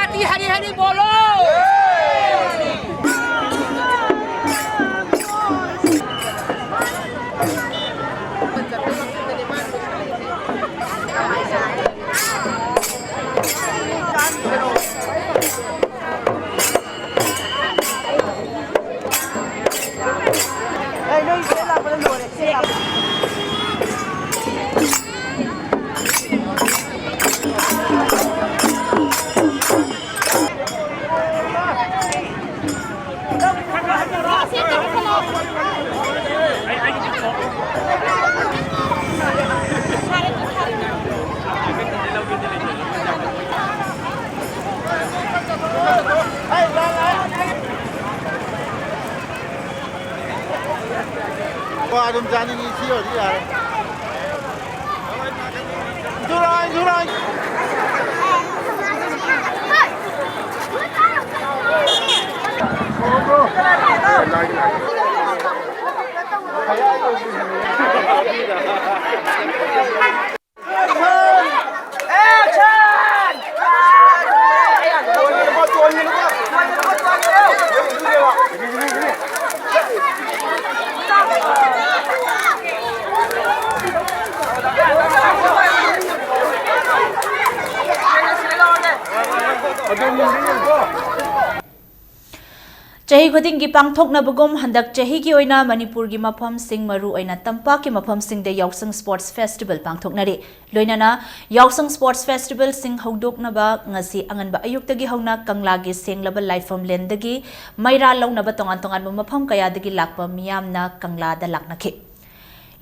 आरती हरी हरी बोलो। ꯀꯣ ꯑꯗꯨꯝ ꯆꯥꯅꯤꯡꯉꯤ, ꯁꯤ ꯑꯣꯏꯔꯗꯤ ꯌꯥꯔꯦ꯫ ꯏꯟꯊꯣꯔꯛꯑꯣ, ꯏꯟꯊꯣꯔꯛꯑꯣ꯫ ꯆꯍꯤ ꯈꯨꯗꯤꯡꯒꯤ ꯄꯥꯡꯊꯣꯛꯅꯕꯒꯨꯝ ꯍꯟꯗꯛ ꯆꯍꯤꯒꯤ ꯑꯣꯏꯅ ꯃꯅꯤꯄꯨꯔꯒꯤ ꯃꯐꯝꯁꯤꯡ, ꯃꯔꯨꯑꯣꯏꯅ ꯇꯝꯄꯥꯛꯀꯤ ꯃꯐꯝꯁꯤꯡꯗ ꯌꯥꯎꯁꯪ Sports Festival ꯄꯥꯡꯊꯣꯛꯅꯔꯤ꯫ ꯂꯣꯏꯅꯅ ꯌꯥꯎꯁꯪ Sports Festivalꯁꯤꯡ ꯍꯧꯗꯣꯛꯅꯕ ꯉꯁꯤ ꯑꯉꯟꯕ ꯑꯌꯨꯛꯇꯒꯤ ꯍꯧꯅ ꯀꯪꯂꯥꯒꯤ ꯁꯦꯡꯂꯕ ꯂꯥꯏꯐꯝꯂꯦꯟꯗꯒꯤ ꯃꯩꯔꯥ ꯂꯧꯅꯕ ꯇꯣꯉꯥꯟ ꯇꯣꯉꯥꯟꯕ ꯃꯐꯝ ꯀꯌꯥꯗꯒꯤ ꯂꯥꯛꯄ ꯃꯤꯌꯥꯝꯅ ꯀꯪꯂꯥꯗ ꯂꯥꯛꯅꯈꯤ꯫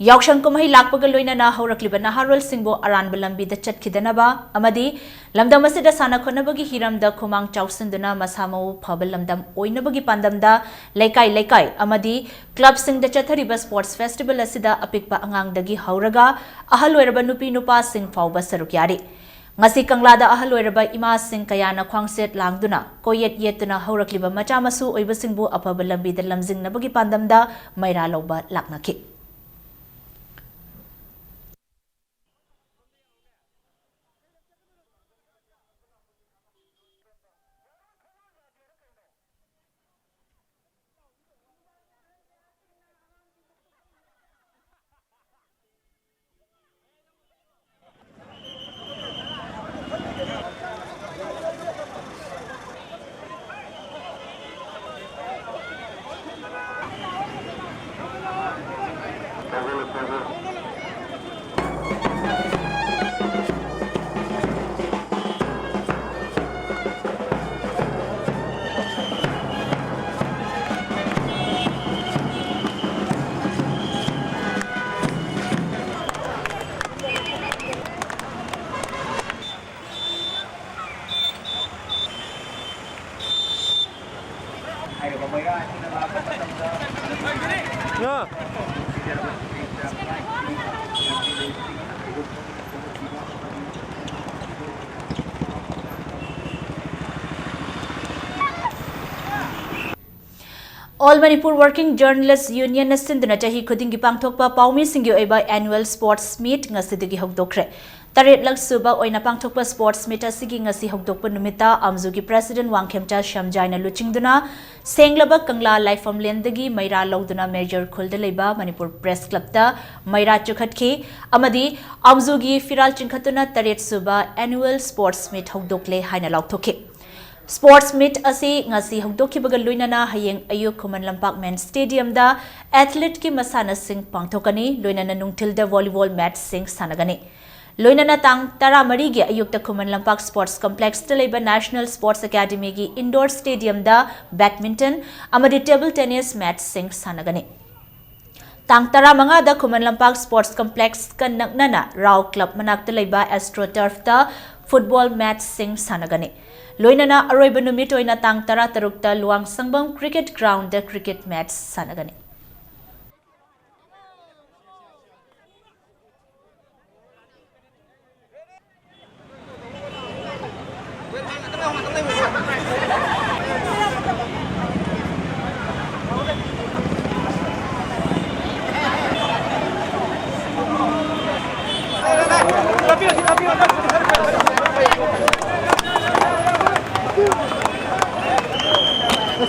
ꯌꯥꯎꯁꯪ ꯀꯨꯝꯍꯩ ꯂꯥꯛꯄꯒ ꯂꯣꯏꯅꯅ ꯍꯧꯔꯛꯂꯤꯕ ꯅꯍꯥꯔꯣꯜꯁꯤꯡꯕꯨ ꯑꯔꯥꯟꯕ ꯂꯝꯕꯤꯗ ꯆꯠꯈꯤꯗꯅꯕ ꯑꯃꯗꯤ ꯂꯝꯗꯝ ꯑꯁꯤꯗ ꯁꯥꯟꯅ ꯈꯣꯠꯅꯕꯒꯤ ꯍꯤꯔꯝꯗ ꯈꯨꯃꯥꯡ ꯆꯥꯎꯁꯤꯟꯗꯨꯅ ꯃꯁꯥ ꯃꯎ ꯐꯕ ꯂꯝꯗꯝ ꯑꯣꯏꯅꯕꯒꯤ ꯄꯥꯟꯗꯝꯗ ꯂꯩꯀꯥꯏ ꯂꯩꯀꯥꯏ ꯑꯃꯗꯤ ꯀ꯭ꯂꯕꯁꯤꯡꯗ ꯆꯠꯊꯔꯤꯕ sports festival ꯑꯁꯤꯗ ꯑꯄꯤꯛꯄ ꯑꯉꯥꯡꯗꯒꯤ ꯍꯧꯔꯒ ꯑꯍꯜ ꯑꯣꯏꯔꯕ ꯅꯨꯄꯤ ꯅꯨꯄꯥꯁꯤꯡ ꯐꯥꯎꯕ ꯁꯔꯨꯛ ꯌꯥꯔꯤ꯫ ꯉꯁꯤ ꯀꯪꯂꯥꯗ ꯑꯍꯜ ꯑꯣꯏꯔꯕ ꯏꯃꯥꯁꯤꯡ ꯀꯌꯥꯅ ꯈ꯭ꯋꯥꯡꯁꯦꯠ ꯂꯥꯡꯗꯨꯅ ꯀꯣꯌꯦꯠ ꯌꯦꯠꯇꯨꯅ ꯍꯧꯔꯛꯂꯤꯕ ꯃꯆꯥ ꯃꯁꯨ ꯑꯣꯏꯕꯁꯤꯡꯕꯨ ꯑꯐꯕ ꯂꯝꯕꯤꯗ ꯂꯝꯖꯤꯡꯅꯕꯒꯤ ꯄꯥꯟꯗꯝꯗ ꯃꯩꯔꯥ ꯂꯧꯕ ꯂꯥꯛꯅꯈꯤ꯫ All Manipur Working Journalists Union ꯅ ꯁꯤꯟꯗꯨꯅ ꯆꯍꯤ ꯈꯨꯗꯤꯡꯒꯤ ꯄꯥꯡꯊꯣꯛꯄ ꯄꯥꯎꯃꯤꯁꯤꯡꯒꯤ ꯑꯣꯏꯕ annual sports meet ꯉꯁꯤꯗꯒꯤ ꯍꯧꯗꯣꯛꯈ꯭ꯔꯦ꯫ ꯇꯔꯦꯠꯂꯛ ꯁꯨꯕ ꯑꯣꯏꯅ ꯄꯥꯡꯊꯣꯛꯄ sports meet ꯑꯁꯤꯒꯤ ꯉꯁꯤ ꯍꯧꯗꯣꯛꯄ ꯅꯨꯃꯤꯠꯇ ꯑꯝꯖꯨꯒꯤ president ꯋꯥꯡꯈꯦꯝꯆꯥ ꯁ꯭ꯌꯥꯝꯖꯥꯏꯅ ꯂꯨꯆꯤꯡꯗꯨꯅ ꯁꯦꯡꯂꯕ ꯀꯪꯂꯥ ꯂꯥꯏꯐꯝꯂꯦꯟꯗꯒꯤ ꯃꯩꯔꯥ ꯂꯧꯗꯨꯅ ꯃꯦꯖꯔ ꯈꯨꯜꯗ ꯂꯩꯕ ꯃꯅꯤꯄꯨꯔ Press Club ꯇ ꯃꯩꯔꯥ ꯆꯨꯈꯠꯈꯤ ꯑꯃꯗꯤ ꯑꯝꯖꯨꯒꯤ ꯐꯤꯔꯥꯜ ꯆꯤꯡꯈꯠꯇꯨꯅ ꯇꯔꯦꯠ ꯁꯨꯕ annual sports meet ꯍꯧꯗꯣꯛꯂꯦ ꯍꯥꯏꯅ ꯂꯥꯎꯊꯣꯛꯈꯤ꯫ Sports meet ꯑꯁꯤ ꯉꯁꯤ ꯍꯧꯗꯣꯛꯈꯤꯕꯒ ꯂꯣꯏꯅꯅ ꯍꯌꯦꯡ ꯑꯌꯨꯛ ꯈꯨꯃꯟ ꯂꯝꯄꯥꯛ men's stadium ꯗ athlete ꯀꯤ ꯃꯁꯥꯟꯅꯁꯤꯡ ꯄꯥꯡꯊꯣꯛꯀꯅꯤ, ꯂꯣꯏꯅꯅ ꯅꯨꯡꯊꯤꯜꯗ volleyball match ꯁꯤꯡ ꯁꯥꯟꯅꯒꯅꯤ꯫ ꯂꯣꯏꯅꯅ ꯇꯥꯡ ꯇꯔꯥꯃꯔꯤꯒꯤ ꯑꯌꯨꯛꯇ ꯈꯨꯃꯟ ꯂꯝꯄꯥꯛ sports complex ꯇ ꯂꯩꯕ National Sports Academy ꯒꯤ indoor stadium ꯗ badminton ꯑꯃꯗꯤ table tennis match ꯁꯤꯡ ꯁꯥꯟꯅꯒꯅꯤ꯫ ꯇꯥꯡ ꯇꯔꯥꯃꯉꯥꯗ ꯈꯨꯃꯟ ꯂꯝꯄꯥꯛ ꯁ꯭ꯄꯣꯔꯠꯁ ꯀꯝꯄ꯭ꯂꯦꯛꯁꯀ ꯅꯛꯅꯅ ꯔꯥꯎ ꯀ꯭ꯂꯕ ꯃꯅꯥꯛꯇ ꯂꯩꯕ ꯑꯦꯁꯇ꯭ꯔꯣ ꯇꯔꯐꯇ ꯐꯨꯠꯕꯣꯜ ꯃꯦꯆꯁꯤꯡ ꯁꯥꯟꯅꯒꯅꯤ꯫ ꯂꯣꯏꯅꯅ ꯑꯔꯣꯏꯕ ꯅꯨꯃꯤꯠ ꯑꯣꯏꯅ ꯇꯥꯡ ꯇꯔꯥꯇꯔꯨꯛꯇ ꯂꯨꯋꯥꯡꯁꯪꯕꯝ ꯀ꯭ꯔꯤꯀꯦꯠ ꯒ꯭ꯔꯥꯎꯟꯗ ꯀ꯭ꯔꯤꯀꯦꯠ ꯃꯦꯆ ꯁꯥꯟꯅꯒꯅꯤ꯫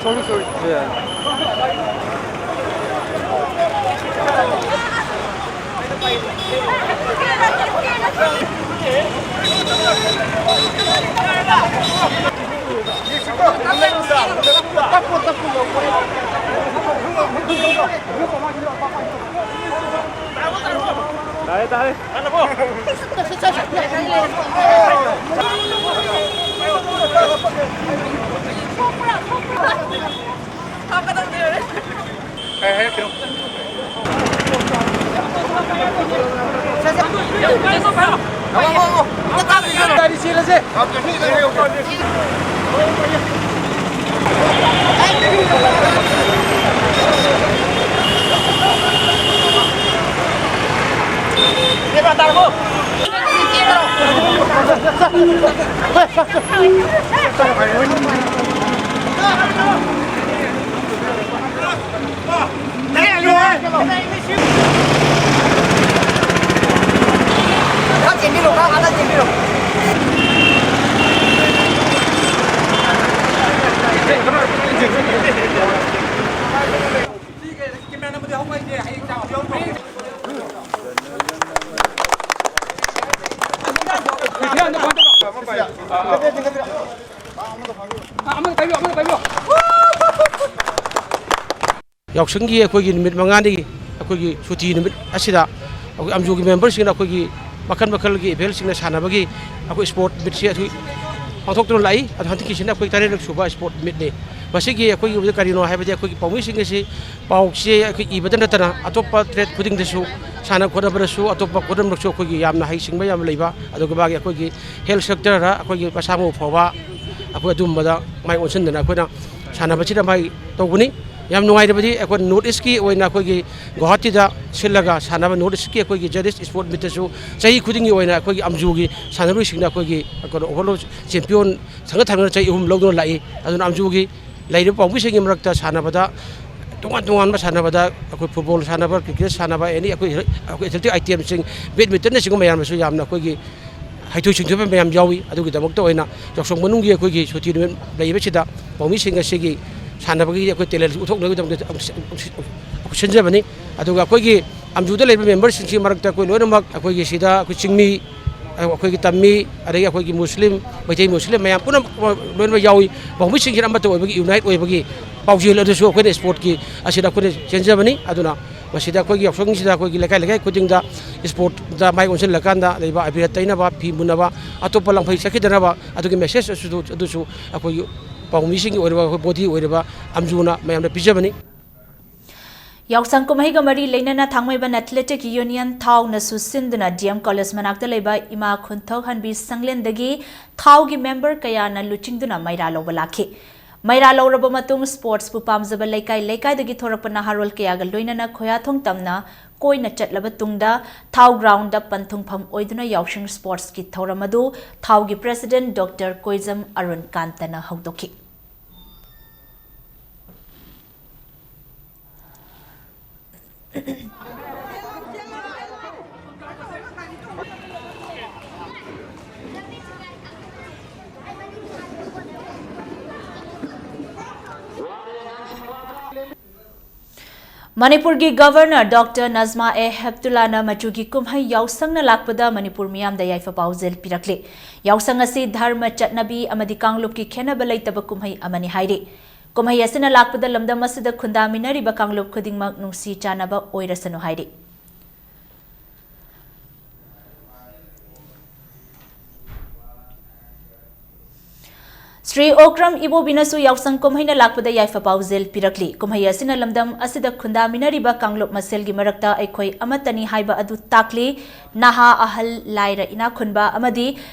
Sorry, sorry. Yeah. ꯇꯥꯔꯦ, ꯇꯥꯔꯦ꯫ ꯀꯩ ꯍꯥꯏꯔꯛꯀꯦ? ꯒꯥꯔꯤ ꯆꯦꯜꯂꯁꯦ꯫ ꯌꯥꯎꯁꯪꯒꯤ ꯑꯩꯈꯣꯏꯒꯤ ꯅꯨꯃꯤꯠ ꯃꯉꯥꯅꯤꯒꯤ ꯑꯩꯈꯣꯏꯒꯤ ꯁꯨꯇꯤ ꯅꯨꯃꯤꯠ ꯑꯁꯤꯗ ꯑꯩꯈꯣꯏ ꯑꯝꯖꯨꯒꯤ ꯃꯦꯝꯕꯔꯁꯤꯡꯅ ꯑꯩꯈꯣꯏꯒꯤ ꯃꯈꯜ ꯃꯈꯜꯒꯤ ꯏꯚꯦꯟꯁꯤꯡꯅ ꯁꯥꯟꯅꯕꯒꯤ ꯑꯩꯈꯣꯏ ꯁ꯭ꯄꯣꯔꯠ ꯃꯤꯠꯁꯦ ꯑꯩꯈꯣꯏ ꯄꯥꯡꯊꯣꯛꯇꯨꯅ ꯂꯥꯛꯏ꯫ ꯑꯗꯣ ꯍꯟꯗꯛꯀꯤꯁꯤꯅ ꯑꯩꯈꯣꯏ ꯇꯔꯦꯠꯔꯛ ꯁꯨꯕ ꯁ꯭ꯄꯣꯔꯠ ꯃꯤꯠꯅꯤ꯫ ꯃꯁꯤꯒꯤ ꯑꯩꯈꯣꯏꯒꯤ ꯀꯔꯤꯅꯣ ꯍꯥꯏꯕꯗꯤ, ꯑꯩꯈꯣꯏꯒꯤ ꯄꯥꯎꯃꯤꯁꯤꯡ ꯑꯁꯤ ꯄꯥꯎꯁꯦ ꯑꯩꯈꯣꯏ ꯏꯕꯗ ꯅꯠꯇꯅ ꯑꯇꯣꯞꯄ ꯇ꯭ꯔꯦꯠ ꯈꯨꯗꯤꯡꯗꯁꯨ, ꯁꯥꯟꯅ ꯈꯣꯠꯅꯕꯗꯁꯨ, ꯑꯇꯣꯞꯄ ꯈꯨꯗꯤꯡꯃꯛꯁꯨ ꯑꯩꯈꯣꯏꯒꯤ ꯌꯥꯝꯅ ꯍꯩꯁꯤꯡꯕ ꯌꯥꯝꯅ ꯂꯩꯕ, ꯑꯗꯨꯒ ꯃꯥꯒꯤ ꯑꯩꯈꯣꯏꯒꯤ ꯍꯦꯜꯊ ꯁꯦꯛꯇꯔꯗ ꯑꯩꯈꯣꯏꯒꯤ ꯃꯁꯥ ꯃꯎ ꯐꯕ, ꯑꯩꯈꯣꯏ ꯑꯗꯨꯝꯕꯗ ꯃꯥꯏ ꯑꯣꯟꯁꯤꯟꯗꯅ ꯑꯩꯈꯣꯏꯅ ꯁꯥꯟꯅꯕꯁꯤꯗ ꯃꯥꯏ ꯇꯧꯕꯅꯤ꯫ ꯌꯥꯝ ꯅꯨꯡꯉꯥꯏꯔꯕꯗꯤ ꯑꯩꯈꯣꯏ ꯅꯣꯔꯠ ꯏꯁꯀꯤ ꯑꯣꯏꯅ ꯑꯩꯈꯣꯏꯒꯤ ꯒꯨꯋꯥꯍꯥꯇꯤꯗ ꯁꯤꯜꯂꯒ ꯁꯥꯟꯅꯕ ꯅꯣꯔꯠ ꯏꯁꯀꯤ ꯑꯩꯈꯣꯏꯒꯤ ꯖꯦꯗꯤꯁ ꯏꯁꯄꯣꯔꯠ ꯃꯤꯠꯇꯁꯨ ꯆꯍꯤ ꯈꯨꯗꯤꯡꯒꯤ ꯑꯣꯏꯅ ꯑꯩꯈꯣꯏꯒꯤ ꯑꯝꯖꯨꯒꯤ ꯁꯥꯟꯅꯔꯣꯏꯁꯤꯡꯅ ꯑꯩꯈꯣꯏꯒꯤ ꯀꯩꯅꯣ ꯑꯣꯚꯔꯑꯣꯜ ꯆꯦꯝꯄꯤꯌꯟ ꯊꯪꯅ ꯊꯪꯅꯅ ꯆꯍꯤ ꯑꯍꯨꯝ ꯂꯧꯗꯨꯅ ꯂꯥꯛꯏ꯫ ꯑꯗꯨꯅ ꯑꯝꯖꯨꯒꯤ ꯂꯩꯔꯤꯕ ꯄꯥꯎꯃꯤꯁꯤꯡꯒꯤ ꯃꯔꯛꯇ ꯁꯥꯟꯅꯕꯗ, ꯇꯣꯉꯥꯟ ꯇꯣꯉꯥꯟꯕ ꯁꯥꯟꯅꯕꯗ, ꯑꯩꯈꯣꯏ ꯐꯨꯠꯕꯣꯜ ꯁꯥꯟꯅꯕ, ꯀ꯭ꯔꯤꯀꯦꯠ ꯁꯥꯟꯅꯕ, ꯑꯦꯅꯤ ꯑꯩꯈꯣꯏ, ꯑꯩꯈꯣꯏ ꯑꯦꯊꯂꯦꯇꯤꯛ ꯑꯥꯏꯇꯦꯝꯁꯤꯡ, ꯕꯦꯗꯃꯤꯟꯇꯟꯅꯆꯤꯡꯕ ꯃꯌꯥꯝꯅꯁꯨ ꯌꯥꯝꯅ ꯑꯩꯈꯣꯏꯒꯤ ꯍꯩꯊꯣꯏ ꯁꯤꯡꯊꯣꯏꯕ ꯃꯌꯥꯝ ꯌꯥꯎꯏ꯫ ꯑꯗꯨꯒꯤꯗꯃꯛꯇ ꯑꯣꯏꯅ ꯌꯥꯎꯁꯪ ꯃꯅꯨꯡꯒꯤ ꯑꯩꯈꯣꯏꯒꯤ ꯁꯨꯇꯤ ꯅꯨꯃꯤꯠ ꯂꯩꯕꯁꯤꯗ ꯄꯥꯎꯃꯤꯁꯤꯡ ꯑꯁꯤꯒꯤ ꯁꯥꯟꯅꯕꯒꯤ ꯑꯩꯈꯣꯏ ꯇꯦꯂꯦꯟ ꯎꯠꯊꯣꯛꯅꯕꯒꯤꯗꯃꯛꯇ ꯑꯃꯨꯛ ꯁꯤ-, ꯑꯃꯨꯛ ꯁꯤ-, ꯑꯃꯨꯛ ꯁꯤꯟꯖꯕꯅꯤ꯫ ꯑꯗꯨꯒ ꯑꯩꯈꯣꯏꯒꯤ ꯑꯝꯖꯨꯗ ꯂꯩꯔꯤꯕ ꯃꯦꯝꯕꯔꯁꯤꯡꯁꯤ ꯃꯔꯛꯇ ꯑꯩꯈꯣꯏ ꯂꯣꯏꯅꯃꯛ, ꯑꯩꯈꯣꯏꯒꯤ ꯁꯤꯗ ꯑꯩꯈꯣꯏ ꯆꯤꯡꯃꯤ, ꯑꯩꯈꯣꯏꯒꯤ ꯇꯝꯃꯤ, ꯑꯗꯒꯤ ꯑꯩꯈꯣꯏꯒꯤ ꯃꯨꯁꯂꯤꯝ, ꯃꯩꯇꯩ ꯃꯨꯁꯂꯤꯝ ꯃꯌꯥꯝ ꯄꯨꯝꯅꯃꯛ ꯂꯣꯏꯅꯃꯛ ꯌꯥꯎꯏ꯫ ꯄꯥꯎꯃꯤꯁꯤꯡꯁꯤꯅ ꯑꯃꯠꯇ ꯑꯣꯏꯕꯒꯤ, ꯌꯨꯅꯥꯏꯠ ꯑꯣꯏꯕꯒꯤ ꯄꯥꯎꯖꯦꯜ ꯑꯗꯨꯁꯨ ꯑꯩꯈꯣꯏꯅ ꯏꯁꯄꯣꯔꯠꯀꯤ ꯑꯁꯤꯗ ꯑꯩꯈꯣꯏꯅ ꯆꯦꯟꯖꯕꯅꯤ꯫ ꯑꯗꯨꯅ ꯃꯁꯤꯗ ꯑꯩꯈꯣꯏꯒꯤ ꯌꯥꯎꯁꯪꯁꯤꯗ ꯑꯩꯈꯣꯏꯒꯤ ꯂꯩꯀꯥꯏ ꯂꯩꯀꯥꯏ ꯈꯨꯗꯤꯡꯗ ꯏꯁꯄꯣꯔꯠꯇ ꯃꯥꯏ ꯑꯣꯟꯁꯤꯜꯂꯀꯥꯟꯗ ꯂꯩꯕ ꯑꯕꯤꯔ ꯇꯩꯅꯕ, ꯐꯤ ꯃꯨꯟꯅꯕ, ꯑꯇꯣꯞꯄ ꯂꯪꯐꯩ ꯆꯠꯈꯤꯗꯅꯕ ꯑꯗꯨꯒꯤ ꯃꯦꯁꯦꯖ ꯑꯗꯨꯁꯨ, ꯑꯗꯨꯁꯨ ꯑꯩꯈꯣꯏꯒꯤ ꯄꯥꯎꯃꯤꯁꯤꯡꯒꯤ ꯑꯣꯏꯔꯤꯕ, ꯑꯩꯈꯣꯏ ꯕꯣꯗꯤ ꯑꯣꯏꯔꯤꯕ ꯑꯝꯖꯨꯅ ꯃꯌꯥꯝꯗ ꯄꯤꯖꯕꯅꯤ꯫ ꯌꯥꯎꯁꯪ ꯀꯨꯝꯍꯩꯒ ꯃꯔꯤ ꯂꯩꯅꯅ ꯊꯥꯡꯃꯩꯕꯟ ꯑꯦꯊꯂꯦꯇꯤꯛ ꯌꯨꯅꯤꯌꯟ ꯊꯥꯎꯅꯁꯨ ꯁꯤꯟꯗꯨꯅ ꯗꯤ ꯑꯦꯝ ꯀꯣꯂꯦꯖ ꯃꯅꯥꯛꯇ ꯂꯩꯕ ꯏꯃꯥ ꯈꯨꯟꯊꯣꯛꯍꯟꯕꯤ ꯁꯪꯂꯦꯟꯗꯒꯤ ꯊꯥꯎꯒꯤ ꯃꯦꯝꯕꯔ ꯀꯌꯥꯅ ꯂꯨꯆꯤꯡꯗꯨꯅ ꯃꯩꯔꯥ ꯂꯧꯕ ꯂꯥꯛꯈꯤ꯫ ꯃꯩꯔꯥ ꯂꯧꯔꯕ ꯃꯇꯨꯡ ꯁ꯭ꯄꯣꯔꯠꯁꯄꯨ ꯄꯥꯝꯖꯕ ꯂꯩꯀꯥꯏ ꯂꯩꯀꯥꯏꯗꯒꯤ ꯊꯣꯔꯛꯄ ꯅꯍꯥꯔꯣꯜ ꯀꯌꯥꯒ ꯂꯣꯏꯅꯅ ꯈꯣꯌꯥꯊꯣꯡ ꯇꯝꯅ ꯀꯣꯏꯅ ꯆꯠꯂꯕ ꯇꯨꯡꯗ ꯊꯥꯎ ꯒ꯭ꯔꯥꯎꯟꯗ ꯄꯟꯊꯨꯡꯐꯝ ꯑꯣꯏꯗꯨꯅ ꯌꯥꯎꯁꯪ ꯁ꯭ꯄꯣꯔꯠꯁꯀꯤ ꯊꯧꯔꯝ ꯑꯗꯨ ꯊꯥꯎꯒꯤ ꯄ꯭ꯔꯦꯁꯤꯗꯦꯟꯠ ꯗꯣꯛꯇꯔ ꯀꯣꯏꯖꯝ ꯑꯔꯨꯟ ꯀꯥꯟꯇꯅ ꯍꯧꯗꯣꯛꯈꯤ꯫ ꯃꯅꯤꯄꯨꯔꯒꯤ ꯒꯚꯔꯅꯔ ꯗꯣꯛꯇꯔ ꯅꯖꯃꯥ ꯑꯦ ꯍꯦꯞꯇꯨꯂꯥꯅ ꯃꯆꯨꯒꯤ ꯀꯨꯝꯍꯩ ꯌꯥꯎꯁꯪꯅ ꯂꯥꯛꯄꯗ ꯃꯅꯤꯄꯨꯔ ꯃꯤꯌꯥꯝꯗ ꯌꯥꯏꯐ ꯄꯥꯎꯖꯦꯜ ꯄꯤꯔꯛꯂꯤ꯫ ꯌꯥꯎꯁꯪ ꯑꯁꯤ ꯙꯔꯃ, ꯆꯠꯅꯕꯤ ꯑꯃꯗꯤ ꯀꯥꯡꯂꯨꯞꯀꯤ ꯈꯦꯟꯅꯕ ꯂꯩꯇꯕ ꯀꯨꯝꯍꯩ ꯑꯃꯅꯤ ꯍꯥꯏꯔꯤ꯫ ꯀꯨꯝꯍꯩ ꯑꯁꯤꯅ ꯂꯥꯛꯄꯗ ꯂꯝꯗꯝ ꯑꯁꯤꯗ ꯈꯨꯟꯗꯥꯃꯤꯟꯅꯔꯤꯕ ꯀꯥꯡꯂꯨꯞ ꯈꯨꯗꯤꯡꯃꯛ ꯅꯨꯡꯁꯤ ꯆꯥꯟꯅꯕ ꯑꯣꯏꯔꯁꯅꯨ ꯍꯥꯏꯔꯤ꯫ ꯇ꯭ꯔꯤꯑꯣꯀ꯭ꯔꯝ ꯏꯕꯣꯕꯤꯅꯁꯨ ꯌꯥꯎꯁꯪ ꯀꯨꯝꯍꯩꯅ ꯂꯥꯛꯄꯗ ꯌꯥꯏꯐ ꯄꯥꯎꯖꯦꯜ ꯄꯤꯔꯛꯂꯤ꯫ ꯀꯨꯝꯍꯩ ꯑꯁꯤꯅ ꯂꯝꯗꯝ ꯑꯁꯤꯗ ꯈꯨꯟꯗꯥꯃꯤꯟꯅꯔꯤꯕ ꯀꯥꯡꯂꯨꯞ ꯃꯁꯦꯜꯒꯤ ꯃꯔꯛꯇ ꯑꯩꯈꯣꯏ ꯑꯃꯠꯇꯅꯤ ꯍꯥꯏꯕ ꯑꯗꯨ ꯇꯥꯛꯂꯤ꯫ ꯅꯍꯥ, ꯑꯍꯜ, ꯂꯥꯏꯔ, ꯏꯅꯥꯛ ꯈꯨꯟꯕ ꯑꯃꯗꯤ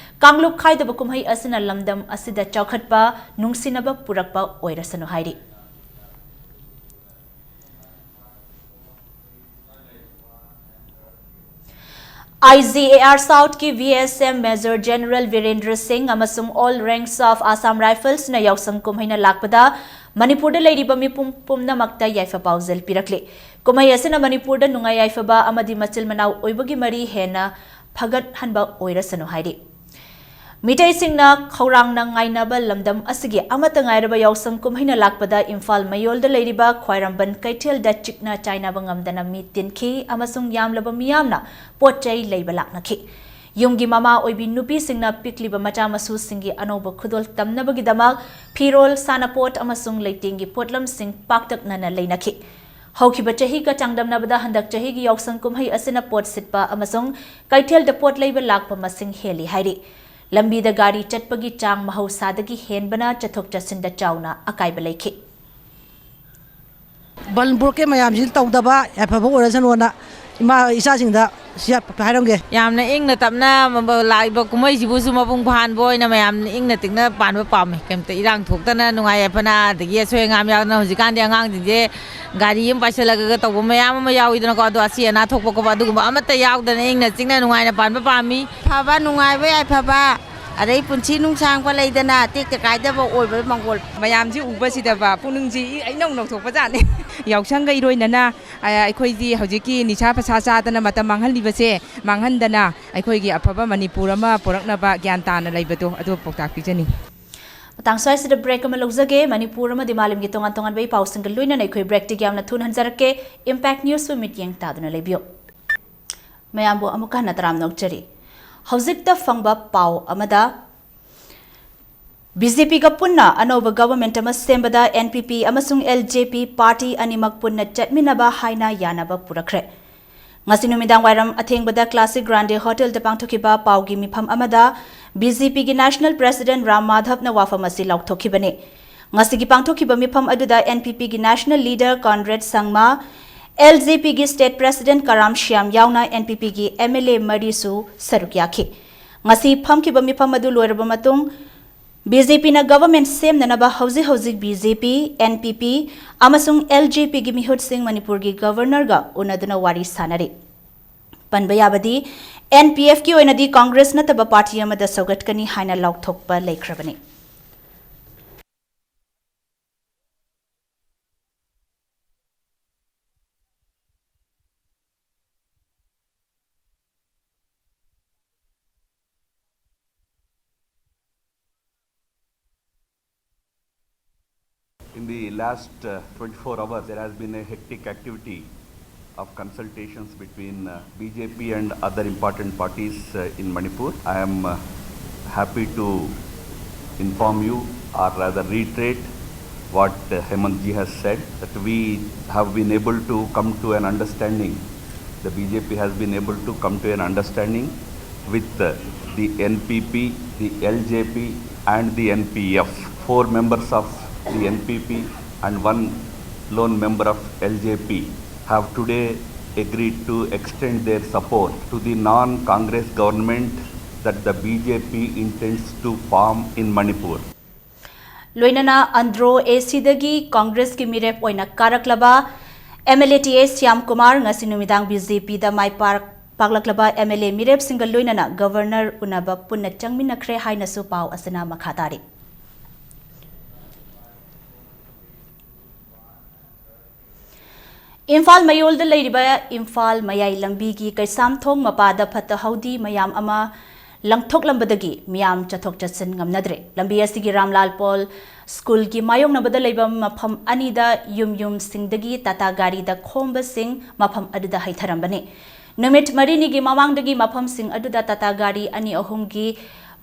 ꯀꯥꯡꯂꯨꯞ ꯈꯥꯏꯗꯕ ꯀꯨꯝꯍꯩ ꯑꯁꯤꯅ ꯂꯝꯗꯝ ꯑꯁꯤꯗ ꯆꯥꯎꯈꯠꯄ, ꯅꯨꯡꯁꯤꯅꯕ ꯄꯨꯔꯛꯄ ꯑꯣꯏꯔꯁꯅꯨ ꯍꯥꯏꯔꯤ꯫ IGAR South ꯀꯤ VSM Major General ꯕꯤꯔꯦꯟꯗ꯭ꯔ ꯁꯤꯡ ꯑꯃꯁꯨꯡ All Ranks of Assam Rifles ꯅ ꯌꯥꯎꯁꯪ ꯀꯨꯝꯍꯩꯅ ꯂꯥꯛꯄꯗ ꯃꯅꯤꯄꯨꯔꯗ ꯂꯩꯔꯤꯕ ꯃꯤꯄꯨꯝ ꯄꯨꯝꯅꯃꯛꯇ ꯌꯥꯏꯐ ꯄꯥꯎꯖꯦꯜ ꯄꯤꯔꯛꯂꯤ꯫ ꯀꯨꯝꯍꯩ ꯑꯁꯤꯅ ꯃꯅꯤꯄꯨꯔꯗ ꯅꯨꯡꯉꯥꯏ ꯌꯥꯏꯐꯕ ꯑꯃꯗꯤ ꯃꯆꯤꯜ ꯃꯅꯥꯎ ꯑꯣꯏꯕꯒꯤ ꯃꯔꯤ ꯍꯦꯟꯅ ꯐꯒꯠꯍꯟꯕ ꯑꯣꯏꯔꯁꯅꯨ ꯍꯥꯏꯔꯤ꯫ ꯃꯤꯇꯩꯁꯤꯡꯅ ꯈꯧꯔꯥꯡꯅ ꯉꯥꯏꯅꯕ ꯂꯝꯗꯝ ꯑꯁꯤꯒꯤ ꯑꯃꯠꯇ ꯉꯥꯏꯔꯕ ꯌꯥꯎꯁꯪ ꯀꯨꯝꯍꯩꯅ ꯂꯥꯛꯄꯗ ꯏꯝꯐꯥꯜ ꯃꯌꯣꯜꯗ ꯂꯩꯔꯤꯕ ꯈ꯭ꯋꯥꯏꯔꯝꯕꯟ ꯀꯩꯊꯦꯜꯗ ꯆꯤꯛꯅ ꯆꯥꯏꯅꯕ ꯉꯝꯗꯅ ꯃꯤ ꯇꯤꯟꯈꯤ ꯑꯃꯁꯨꯡ ꯌꯥꯝꯂꯕ ꯃꯤꯌꯥꯝꯅ ꯄꯣꯠ ꯆꯩ ꯂꯩꯕ ꯂꯥꯛꯅꯈꯤ꯫ ꯌꯨꯝꯒꯤ ꯃꯃꯥ ꯑꯣꯏꯕꯤ ꯅꯨꯄꯤꯁꯤꯡꯅ ꯄꯤꯛꯂꯤꯕ ꯃꯆꯥ ꯃꯁꯨꯁꯤꯡꯒꯤ ꯑꯅꯧꯕ ꯈꯨꯗꯣꯜ ꯇꯝꯅꯕꯒꯤꯗꯃꯛ ꯐꯤꯔꯣꯜ, ꯁꯥꯟꯅꯄꯣꯠ ꯑꯃꯁꯨꯡ ꯂꯩꯇꯦꯡꯒꯤ ꯄꯣꯠꯂꯝꯁꯤꯡ ꯄꯥꯛꯇꯛꯅꯅ ꯂꯩꯅꯈꯤ꯫ ꯍꯧꯈꯤꯕ ꯆꯍꯤꯒ ꯆꯥꯡꯗꯝꯅꯕꯗ ꯍꯟꯗꯛ ꯆꯍꯤꯒꯤ ꯌꯥꯎꯁꯪ ꯀꯨꯝꯍꯩ ꯑꯁꯤꯅ ꯄꯣꯠ ꯁꯤꯠꯄ ꯑꯃꯁꯨꯡ ꯀꯩꯊꯦꯜꯗ ꯄꯣꯠ ꯂꯩꯕ ꯂꯥꯛꯄ ꯃꯁꯤꯡ ꯍꯦꯜꯂꯤ ꯍꯥꯏꯔꯤ꯫ ꯂꯝꯕꯤꯗ ꯒꯥꯔꯤ ꯆꯠꯄꯒꯤ ꯆꯥꯡ ꯃꯍꯧꯁꯥꯗꯒꯤ ꯍꯦꯟꯕꯅ ꯆꯠꯊꯣꯛ ꯆꯠꯁꯤꯟꯗ ꯆꯥꯎꯅ ꯑꯀꯥꯏꯕ ꯂꯩꯈꯤ꯫ ꯕꯟ ꯕ꯭ꯂꯣꯀꯦꯠ ꯃꯌꯥꯝꯁꯤꯅ ꯇꯧꯗꯕ ꯌꯥꯏꯐꯕ ꯑꯣꯏꯔꯁꯅꯨꯅ ꯏꯃꯥ ꯏꯆꯥꯁꯤꯡꯗ ꯁꯤ ꯍꯥꯏꯔꯝꯒꯦ꯫ ꯌꯥꯝꯅ ꯏꯪꯅ ꯇꯞꯅ ꯂꯥꯛꯏꯕ ꯀꯨꯝꯍꯩꯁꯤꯕꯨꯁꯨ ꯃꯄꯨꯡ ꯐꯥꯍꯟꯕ ꯑꯣꯏꯅ ꯃꯌꯥꯝꯅ ꯏꯪꯅ ꯇꯤꯛꯅ ꯄꯥꯟꯕ ꯄꯥꯝꯃꯤ꯫ ꯀꯩꯝꯇ ꯏꯔꯥꯡ ꯊꯣꯛꯇꯅ ꯅꯨꯡꯉꯥꯏ ꯌꯥꯏꯐꯅ, ꯑꯗꯒꯤ ꯑꯁꯣꯏ ꯑꯉꯥꯝ ꯌꯥꯎꯗꯅ꯫ ꯍꯧꯖꯤꯛꯀꯥꯟꯗꯤ ꯑꯉꯥꯡꯁꯤꯡꯁꯦ ꯒꯥꯔꯤ ꯑꯃ ꯄꯥꯏꯁꯤꯜꯂꯒ ꯇꯧꯕ ꯃꯌꯥꯝ ꯑꯃ ꯌꯥꯎꯏꯗꯅꯀꯣ, ꯑꯗꯣ ꯑꯁꯤ ꯑꯅꯥ ꯊꯣꯛꯄ ꯈꯣꯠꯄ ꯑꯗꯨꯒꯨꯝꯕ ꯑꯃꯠꯇ ꯌꯥꯎꯗꯅ ꯏꯪꯅ ꯆꯤꯛꯅ ꯅꯨꯡꯉꯥꯏꯅ ꯄꯥꯟꯕ ꯄꯥꯝꯃꯤ꯫ ꯐꯕ, ꯅꯨꯡꯉꯥꯏꯕ, ꯌꯥꯏꯐꯕ, ꯑꯗꯩ ꯄꯨꯟꯁꯤ ꯅꯨꯡꯁꯥꯡꯕ ꯂꯩꯗꯅ ꯇꯦꯛꯇ ꯀꯥꯏꯗꯕ ꯑꯣꯏꯕ ꯃꯪꯒꯣꯜ꯫ ꯃꯌꯥꯝꯁꯤ ꯎꯕꯁꯤꯗꯕ ꯄꯨꯛꯅꯤꯡꯁꯤ ꯏ-, ꯏꯅꯧ ꯅꯧꯊꯣꯛꯄꯖꯥꯠꯅꯤ꯫ ꯌꯥꯎꯁꯪꯒ ꯏꯔꯣꯏꯅꯅ, ꯑ, ꯑꯩꯈꯣꯏꯗꯤ ꯍꯧꯖꯤꯛꯀꯤ ꯅꯤꯁꯥ ꯄꯁꯥ ꯆꯥꯗꯅ ꯃꯇꯝ ꯃꯥꯡꯍꯜꯂꯤꯕꯁꯦ ꯃꯥꯡꯍꯟꯗꯅ ꯑꯩꯈꯣꯏꯒꯤ ꯑꯐꯕ ꯃꯅꯤꯄꯨꯔ ꯑꯃ ꯄꯨꯔꯛꯅꯕ ꯒ꯭ꯌꯥꯟ ꯇꯥꯅ ꯂꯩꯕꯗꯣ ꯑꯗꯨ ꯄꯥꯎꯇꯥꯛ ꯄꯤꯖꯅꯤꯡꯏ꯫ ꯃꯇꯥꯡ ꯁ꯭ꯋꯥꯏꯁꯤꯗ ꯕ꯭ꯔꯦꯛ ꯑꯃ ꯂꯧꯖꯒꯦ꯫ ꯃꯅꯤꯄꯨꯔ ꯑꯃꯗꯤ ꯃꯥꯂꯦꯝꯒꯤ ꯇꯣꯉꯥꯟ ꯇꯣꯉꯥꯟꯕ ꯏ ꯄꯥꯎꯁꯤꯡꯒ ꯂꯣꯏꯅꯅ ꯑꯩꯈꯣꯏ ꯕ꯭ꯔꯦꯛꯇꯒꯤ ꯌꯥꯝꯅ ꯊꯨꯅ ꯍꯟꯖꯔꯛꯀꯦ꯫ ꯏꯝꯄꯦꯛ ꯅ꯭ꯌꯨꯁꯄꯨ ꯃꯤꯠꯌꯦꯡ ꯇꯥꯗꯨꯅ ꯂꯩꯕꯤꯌꯨ꯫ ꯃꯌꯥꯝꯕꯨ ꯑꯃꯨꯛꯀ ꯍꯟꯅ ꯇꯔꯥꯝꯅ ꯑꯣꯛꯆꯔꯤ꯫ ꯍꯧꯖꯤꯛꯇ ꯐꯪꯕ ꯄꯥꯎ ꯑꯃꯗ, BJPꯒ ꯄꯨꯟꯅ ꯑꯅꯧꯕ government ꯑꯃ ꯁꯦꯝꯕꯗ NPP ꯑꯃꯁꯨꯡ LJP party ꯑꯅꯤꯃꯛ ꯄꯨꯟꯅ ꯆꯠꯃꯤꯟꯅꯕ ꯍꯥꯏꯅ ꯌꯥꯅꯕ ꯄꯨꯔꯛꯈ꯭ꯔꯦ꯫ ꯉꯁꯤ ꯅꯨꯃꯤꯗꯥꯡ ꯋꯥꯏꯔꯝ ꯑꯊꯦꯡꯕꯗ Classic Grande Hotelꯗ ꯄꯥꯡꯊꯣꯛꯈꯤꯕ ꯄꯥꯎꯒꯤ ꯃꯤꯐꯝ ꯑꯃꯗ BJPꯒꯤ National President ꯔꯥꯝ ꯃꯥꯙꯕꯅ ꯋꯥꯐꯝ ꯑꯁꯤ ꯂꯥꯎꯊꯣꯛꯈꯤꯕꯅꯤ꯫ ꯉꯁꯤꯒꯤ ꯄꯥꯡꯊꯣꯛꯈꯤꯕ ꯃꯤꯐꯝ ꯑꯗꯨꯗ NPPꯒꯤ National Leader Conrad Sangma, LJPꯒꯤ State President ꯀꯔꯥꯝ ꯁ꯭ꯌꯥꯝ ꯌꯥꯎꯅ NPPꯒꯤ MLA ꯃꯔꯤꯁꯨ ꯁꯔꯨꯛ ꯌꯥꯈꯤ꯫ ꯉꯁꯤ ꯐꯝꯈꯤꯕ ꯃꯤꯐꯝ ꯑꯗꯨ ꯂꯣꯏꯔꯕ ꯃꯇꯨꯡ, BJPꯅ government ꯁꯦꯝꯅꯅꯕ ꯍꯧꯖꯤꯛ ꯍꯧꯖꯤꯛ BJP, NPP ꯑꯃꯁꯨꯡ LJPꯒꯤ ꯃꯤꯍꯨꯠꯁꯤꯡ ꯃꯅꯤꯄꯨꯔꯒꯤ Governorꯒ ꯎꯅꯗꯨꯅ ꯋꯥꯔꯤ ꯁꯥꯟꯅꯔꯤ꯫ ꯄꯟꯕ ꯌꯥꯕꯗꯤ, NPFꯀꯤ ꯑꯣꯏꯅꯗꯤ Congress ꯅꯠꯇꯕ party ꯑꯃꯗ ꯁꯧꯒꯠꯀꯅꯤ ꯍꯥꯏꯅ ꯂꯥꯎꯊꯣꯛꯄ ꯂꯩꯈ꯭ꯔꯕꯅꯤ꯫ In the last uh, twenty-four hours, there has been a hectic activity of consultations between uh, BJP and other important parties uh, in Manipur. I am uh, happy to inform you, or rather reiterate what uh, Hemant ji has said, that we have been able to come to an understanding. The BJP has been able to come to an understanding with uh, the NPP, the LJP, and the NPF. Four members of the NPP and one lone member of LJP have today agreed to extend their support to the non-Congress government that the BJP intends to form in Manipur. ꯂꯣꯏꯅꯅ Andro ACꯗꯒꯤ Congressꯀꯤ ꯃꯤꯔꯦꯞ ꯑꯣꯏꯅ ꯀꯥꯔꯛꯂꯕ MLA TA Shyam Kumar ꯉꯁꯤ ꯅꯨꯃꯤꯗꯥꯡ BJPꯗ ꯃꯥꯏ ꯄꯥꯛ-, ꯄꯥꯛꯂꯛꯂꯕ MLA ꯃꯤꯔꯦꯞꯁꯤꯡꯒ ꯂꯣꯏꯅꯅ Governor ꯎꯅꯕ ꯄꯨꯟꯅ ꯆꯪꯃꯤꯟꯅꯈ꯭ꯔꯦ ꯍꯥꯏꯅꯁꯨ ꯄꯥꯎ ꯑꯁꯤꯅ ꯃꯈꯥ ꯇꯥꯔꯤ꯫ ꯏꯝꯐꯥꯜ ꯃꯌꯣꯜꯗ ꯂꯩꯔꯤꯕ ꯏꯝꯐꯥꯜ ꯃꯌꯥꯏ ꯂꯝꯕꯤꯒꯤ ꯀꯩꯁꯥꯝꯊꯣꯡ ꯃꯄꯥꯗ ꯐꯠꯇ ꯍꯥꯎꯗꯤ ꯃꯌꯥꯝ ꯑꯃ ꯂꯪꯊꯣꯛꯂꯝꯕꯗꯒꯤ ꯃꯤꯌꯥꯝ ꯆꯠꯊꯣꯛ ꯆꯠꯁꯤꯟ ꯉꯝꯅꯗ꯭ꯔꯦ꯫ ꯂꯝꯕꯤ ꯑꯁꯤꯒꯤ ꯔꯥꯝꯂꯥꯜ ꯄꯣꯜ ꯁ꯭ꯀꯨꯜꯒꯤ ꯃꯥꯌꯣꯛꯅꯕꯗ ꯂꯩꯕ ꯃꯐꯝ ꯑꯅꯤꯗ ꯌꯨꯝ ꯌꯨꯝꯁꯤꯡꯗꯒꯤ ꯇꯥꯇꯥ ꯒꯥꯔꯤꯗ ꯈꯣꯝꯕꯁꯤꯡ ꯃꯐꯝ ꯑꯗꯨꯗ ꯍꯩꯊꯔꯝꯕꯅꯤ꯫ ꯅꯨꯃꯤꯠ ꯃꯔꯤꯅꯤꯒꯤ ꯃꯃꯥꯡꯗꯒꯤ ꯃꯐꯝꯁꯤꯡ ꯑꯗꯨꯗ ꯇꯥꯇꯥ ꯒꯥꯔꯤ ꯑꯅꯤ ꯑꯍꯨꯝꯒꯤ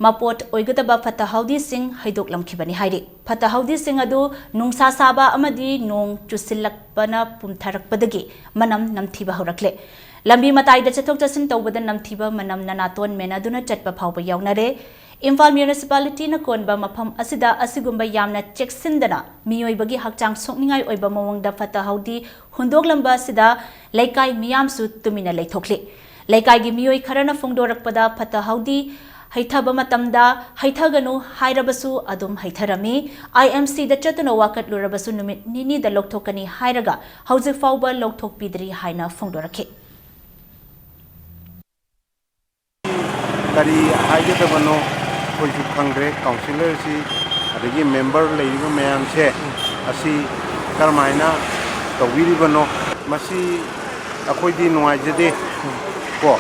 ꯃꯄꯣꯠ ꯑꯣꯏꯒꯗꯕ ꯐꯠꯇ ꯍꯥꯎꯗꯤꯁꯤꯡ ꯍꯩꯗꯣꯛꯂꯝꯈꯤꯕꯅꯤ ꯍꯥꯏꯔꯤ꯫ ꯐꯠꯇ ꯍꯥꯎꯗꯤꯁꯤꯡ ꯑꯗꯨ ꯅꯨꯡꯁꯥ ꯁꯥꯕ ꯑꯃꯗꯤ ꯅꯣꯡ ꯆꯨꯁꯤꯜꯂꯛꯄꯅ ꯄꯨꯝꯊꯔꯛꯄꯗꯒꯤ ꯃꯅꯝ ꯅꯝꯊꯤꯕ ꯍꯧꯔꯛꯂꯦ꯫ ꯂꯝꯕꯤ ꯃꯇꯥꯏꯗ ꯆꯠꯊꯣꯛ ꯆꯠꯁꯤꯟ ꯇꯧꯕꯗ ꯅꯝꯊꯤꯕ ꯃꯅꯝꯅ ꯅꯥꯇꯣꯟ ꯃꯦꯟꯅꯗꯨꯅ ꯆꯠꯄ ꯐꯥꯎꯕ ꯌꯥꯎꯅꯔꯦ꯫ ꯏꯝꯐꯥꯜ ꯃ꯭ꯌꯨꯅꯤꯁꯤꯄꯥꯂꯤꯇꯤꯅ ꯀꯣꯟꯕ ꯃꯐꯝ ꯑꯁꯤꯗ ꯑꯁꯤꯒꯨꯝꯕ ꯌꯥꯝꯅ ꯆꯦꯛꯁꯤꯟꯗꯅ ꯃꯤꯑꯣꯏꯕꯒꯤ ꯍꯛꯆꯥꯡ ꯁꯣꯛꯅꯤꯡꯉꯥꯏ ꯑꯣꯏꯕ ꯃꯑꯣꯡꯗ ꯐꯠꯇ ꯍꯥꯎꯗꯤ ꯍꯨꯟꯗꯣꯛꯂꯝꯕ ꯑꯁꯤꯗ ꯂꯩꯀꯥꯏ ꯃꯤꯌꯥꯝꯁꯨ ꯇꯨꯃꯤꯟꯅ ꯂꯩꯊꯣꯛꯂꯤ꯫ ꯂꯩꯀꯥꯏꯒꯤ ꯃꯤꯑꯣꯏ ꯈꯔꯅ ꯐꯣꯡꯗꯣꯔꯛꯄꯗ, ꯐꯠꯇ ꯍꯥꯎꯗꯤ ꯍꯩꯊꯕ ꯃꯇꯝꯗ ꯍꯩꯊꯒꯅꯨ ꯍꯥꯏꯔꯕꯁꯨ ꯑꯗꯨꯝ ꯍꯩꯊꯔꯝꯃꯤ꯫ ꯑꯥꯏ ꯑꯦꯝ ꯁꯤꯗ ꯆꯠꯇꯨꯅ ꯋꯥꯀꯠꯂꯨꯔꯕꯁꯨ ꯅꯨꯃꯤꯠ ꯅꯤꯅꯤꯗ ꯂꯧꯊꯣꯛꯀꯅꯤ ꯍꯥꯏꯔꯒ ꯍꯧꯖꯤꯛ ꯐꯥꯎꯕ ꯂꯧꯊꯣꯛꯄꯤꯗ꯭ꯔꯤ ꯍꯥꯏꯅ ꯐꯣꯡꯗꯣꯔꯛꯈꯤ꯫ ꯀꯔꯤ ꯍꯥꯏꯒꯗꯕꯅꯣ ꯑꯩꯈꯣꯏꯁꯨ ꯈꯪꯗ꯭ꯔꯦ꯫ ꯀꯥꯎꯟꯁꯤꯂꯔꯁꯤ ꯑꯗꯒꯤ ꯃꯦꯝꯕꯔ ꯂꯩꯔꯤꯕ ꯃꯌꯥꯝꯁꯦ ꯑꯁꯤ ꯀꯔꯝꯍꯥꯏꯅ ꯇꯧꯕꯤꯔꯤꯕꯅꯣ? ꯃꯁꯤ ꯑꯩꯈꯣꯏꯗꯤ ꯅꯨꯡꯉꯥꯏꯖꯗꯦ ꯀꯣ꯫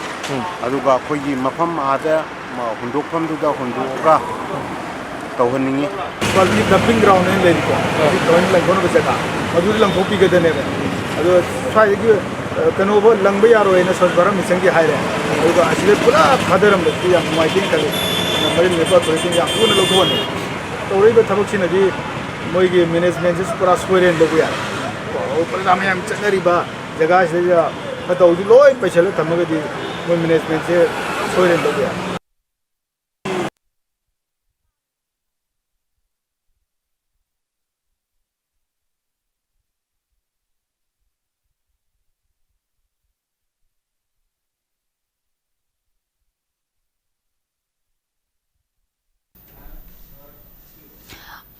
ꯑꯗꯨꯒ ꯑꯩꯈꯣꯏꯒꯤ ꯃꯐꯝ ꯑꯥꯗ ꯃ-, ꯍꯨꯟꯗꯣꯛꯐꯝꯗꯨꯗ ꯍꯨꯟꯗꯣꯛꯑꯒ ꯇꯧꯍꯟꯅꯤꯡꯉꯤ꯫ ꯃꯨꯅꯤꯁꯤꯄꯥꯂꯤꯇꯤ ꯗꯝꯄꯤꯡ ꯒ꯭ꯔꯥꯎꯟ ꯍꯥꯏꯅ ꯂꯩꯔꯤꯀꯣ, ꯗꯝꯄꯤꯡ ꯒ꯭ꯔꯥꯎꯟ ꯂꯪꯊꯣꯛꯅꯕ ꯖꯒꯥ, ꯃꯗꯨꯗ ꯂꯪꯊꯣꯛꯄꯤꯒꯗꯅꯦꯕ꯫ ꯑꯗꯣ ꯁ꯭ꯋꯥꯏꯗꯒꯤ, ꯑ, ꯀꯩꯅꯣꯕꯨ ꯂꯪꯕ ꯌꯥꯔꯣꯏꯅ ꯁ꯭ꯋꯥꯆ ꯚꯥꯔꯠ ꯃꯤꯁꯟꯒꯤ ꯍꯥꯏꯔꯦ, ꯑꯗꯨꯒ ꯑꯁꯤꯗ ꯄꯨꯔꯥ ꯊꯥꯗꯔꯝꯕꯗꯨꯗꯤ ꯌꯥꯝ ꯅꯨꯡꯉꯥꯏꯇꯦꯅ ꯈꯜꯂꯤ꯫ ꯑꯗꯨꯅ ꯃꯔꯤ ꯂꯩꯅꯕ ꯑꯣꯊꯣꯔꯤꯇꯤꯅ ꯌꯥꯝ ꯊꯨꯅ ꯂꯧꯊꯣꯛꯍꯟꯅꯤꯡꯉꯤ꯫ ꯇꯧꯔꯛꯏꯕ ꯊꯕꯛꯁꯤꯅꯗꯤ ꯃꯣꯏꯒꯤ ꯃꯦꯅꯦꯖꯃꯦꯟꯁꯤꯁꯨ ꯄꯨꯔꯥ ꯁꯣꯏꯔꯦꯅ ꯂꯧꯕ ꯌꯥꯔꯦ꯫ ꯄ꯭ꯔꯖꯥ ꯃꯌꯥꯝ ꯆꯠꯅꯔꯤꯕ ꯖꯒꯥꯁꯤꯗ ꯐꯠꯇ ꯍꯥꯎꯗꯤ ꯂꯣꯏ ꯄꯩꯁꯜꯂ ꯊꯝꯃꯒꯗꯤ ꯃꯣꯏ ꯃꯦꯅꯦꯖꯃꯦꯟꯁꯦ ꯁꯣꯏꯔꯦꯅ ꯂꯧꯕ ꯌꯥꯔꯦ꯫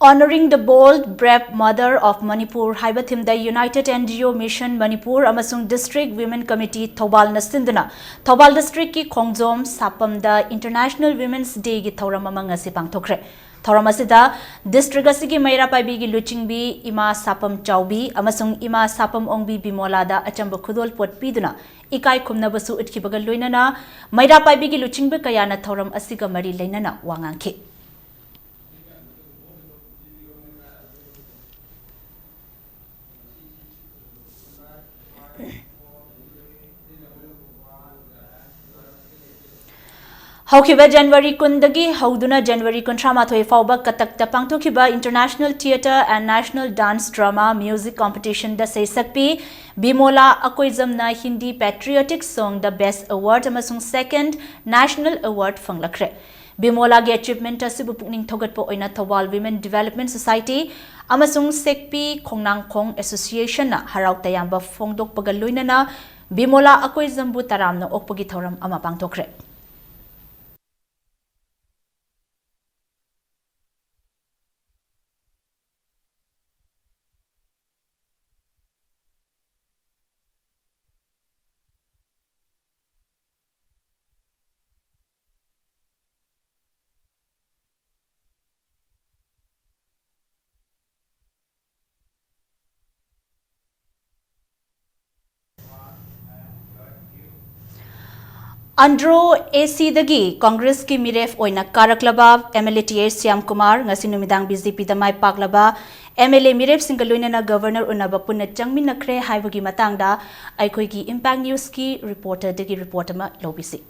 Honoring the Bold Brave Mother of Manipur ꯍꯥꯏꯕ ꯊꯤꯝꯗ United N G O Mission Manipur ꯑꯃꯁꯨꯡ District Women Committee ꯊꯧꯕꯥꯜꯅ ꯁꯤꯟꯗꯨꯅ ꯊꯧꯕꯥꯜ ꯗꯤꯁꯇ꯭ꯔꯤꯛꯀꯤ ꯈꯣꯡꯖꯣꯝ ꯁꯥꯄꯝꯗ International Women's Dayꯒꯤ ꯊꯧꯔꯝ ꯑꯃ ꯉꯁꯤ ꯄꯥꯡꯊꯣꯛꯈ꯭ꯔꯦ꯫ ꯊꯧꯔꯝ ꯑꯁꯤꯗ ꯗꯤꯁꯇ꯭ꯔꯤꯛ ꯑꯁꯤꯒꯤ ꯃꯩꯔꯥ ꯄꯥꯏꯕꯤꯒꯤ ꯂꯨꯆꯤꯡꯕꯤ ꯏꯃꯥ ꯁꯥꯄꯝ ꯆꯥꯎꯕꯤ ꯑꯃꯁꯨꯡ ꯏꯃꯥ ꯁꯥꯄꯝ ꯑꯣꯡꯕꯤ ꯕꯤꯃꯣꯂꯥꯗ ꯑꯆꯝꯕ ꯈꯨꯗꯣꯜꯄꯣꯠ ꯄꯤꯗꯨꯅ ꯏꯀꯥꯏ ꯈꯨꯝꯅꯕꯁꯨ ꯎꯠꯈꯤꯕꯒ ꯂꯣꯏꯅꯅ ꯃꯩꯔꯥ ꯄꯥꯏꯕꯤꯒꯤ ꯂꯨꯆꯤꯡꯕ ꯀꯌꯥꯅ ꯊꯧꯔꯝ ꯑꯁꯤꯒ ꯃꯔꯤ ꯂꯩꯅꯅ ꯋꯥ ꯉꯥꯡꯈꯤ꯫ ꯍꯧꯈꯤꯕ January ꯀꯨꯟꯗꯒꯤ ꯍꯧꯗꯨꯅ January ꯀꯨꯟꯊ꯭ꯔꯥ ꯃꯥꯊꯣꯏ ꯐꯥꯎꯕ ꯀꯇꯛꯇ ꯄꯥꯡꯊꯣꯛꯈꯤꯕ International Theatre and National Dance Drama Music Competitionꯗ ꯁꯩꯁꯛꯄꯤ Bimola ꯑꯀꯣꯏꯖꯝꯅ Hindi Patriotic Songꯗ Best Award ꯑꯃꯁꯨꯡ Second National Award ꯐꯪꯂꯛꯈ꯭ꯔꯦ꯫ ꯕꯤꯃꯣꯂꯥꯒꯤ achievement ꯑꯁꯤꯕꯨ ꯄꯨꯛꯅꯤꯡ ꯊꯧꯒꯠꯄ ꯑꯣꯏꯅ ꯊꯧꯕꯥꯜ Women Development Society ꯑꯃꯁꯨꯡ ꯁꯦꯛꯄꯤ ꯈꯣꯡꯅꯥꯡꯈꯣꯡ Associationꯅ ꯍꯔꯥꯎ ꯇꯌꯥꯝꯕ ꯐꯣꯡꯗꯣꯛꯄꯒ ꯂꯣꯏꯅꯅ ꯕꯤꯃꯣꯂꯥ ꯑꯀꯣꯏꯖꯝꯕꯨ ꯇꯔꯥꯝꯅ ꯑꯣꯛꯄꯒꯤ ꯊꯧꯔꯝ ꯑꯃ ꯄꯥꯡꯊꯣꯛꯈ꯭ꯔꯦ꯫ Andro ACꯗꯒꯤ Congressꯀꯤ ꯃꯤꯔꯦꯞ ꯑꯣꯏꯅ ꯀꯥꯔꯛꯂꯕ MLA TA ꯁ꯭ꯌꯥꯝ ꯀꯨꯃꯥꯔ ꯉꯁꯤ ꯅꯨꯃꯤꯗꯥꯡ BJPꯗ ꯃꯥꯏ ꯄꯥꯛꯂꯕ MLA ꯃꯤꯔꯦꯞꯁꯤꯡꯒ ꯂꯣꯏꯅꯅ Governor ꯎꯅꯕ ꯄꯨꯟꯅ ꯆꯪꯃꯤꯟꯅꯈ꯭ꯔꯦ ꯍꯥꯏꯕꯒꯤ ꯃꯇꯥꯡꯗ ꯑꯩꯈꯣꯏꯒꯤ Impact Newsꯀꯤ reporterꯗꯒꯤ report ꯑꯃ ꯂꯧꯕꯤꯁꯤ꯫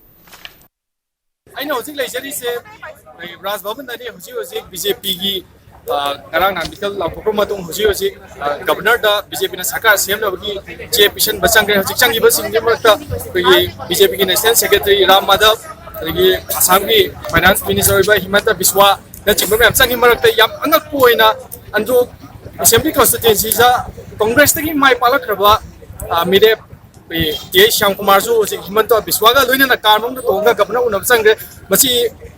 ꯑꯩꯅ ꯍꯧꯖꯤꯛ ꯂꯩꯖꯔꯤꯁꯦ ꯑꯩ ꯔꯥꯖ ꯚꯕꯟꯗꯅꯤ꯫ ꯍꯧꯖꯤꯛ ꯍꯧꯖꯤꯛ BJPꯒꯤ, ꯑ, ꯉꯔꯥꯡ ꯅꯍꯥꯟ ꯃꯤꯈꯜ ꯂꯥꯎꯊꯣꯛꯈ꯭ꯔꯕ ꯃꯇꯨꯡ ꯍꯧꯖꯤꯛ ꯍꯧꯖꯤꯛ, ꯑ, Governorꯗ BJPꯅ ꯁꯔꯀꯥꯔ ꯁꯦꯝꯅꯕꯒꯤ ꯆꯦ ꯄꯤꯁꯟꯕ ꯆꯪꯈ꯭ꯔꯦ꯫ ꯍꯧꯖꯤꯛ ꯆꯪꯈꯤꯕꯁꯤꯡꯒꯤ ꯃꯔꯛꯇ ꯑꯩꯈꯣꯏꯒꯤ BJPꯒꯤ National Secretary ꯔꯥꯝ ꯃꯥꯙꯕ, ꯑꯗꯒꯤ ꯑꯁꯥꯝꯒꯤ Finance Minister ꯑꯣꯏꯕ ꯍꯤꯃꯟꯇ ꯕꯤꯁ꯭ꯋꯥꯅꯆꯤꯡꯕ ꯃꯌꯥꯝ ꯆꯪꯈꯤ꯫ ꯃꯔꯛꯇ ꯌꯥꯝ ꯑꯉꯛꯄ ꯑꯣꯏꯅ ꯑꯟꯗ꯭ꯔꯣ Assembly Constituencyꯗ Congressꯇꯒꯤ ꯃꯥꯏ ꯄꯥꯛꯂꯛꯈ꯭ꯔꯕ, ꯑ, ꯃꯤꯔꯦꯞ ꯑꯩꯈꯣꯏ TA ꯁ꯭ꯌꯥꯝ ꯀꯨꯃꯥꯔꯁꯨ ꯍꯧꯖꯤꯛ ꯍꯤꯃꯟꯇ ꯕꯤꯁ꯭ꯋꯥꯒ ꯂꯣꯏꯅꯅ car ꯃꯅꯨꯡꯗ ꯇꯣꯡꯉꯒ Governor ꯎꯅꯕ ꯆꯪꯈ꯭ꯔꯦ꯫ ꯃꯁꯤ,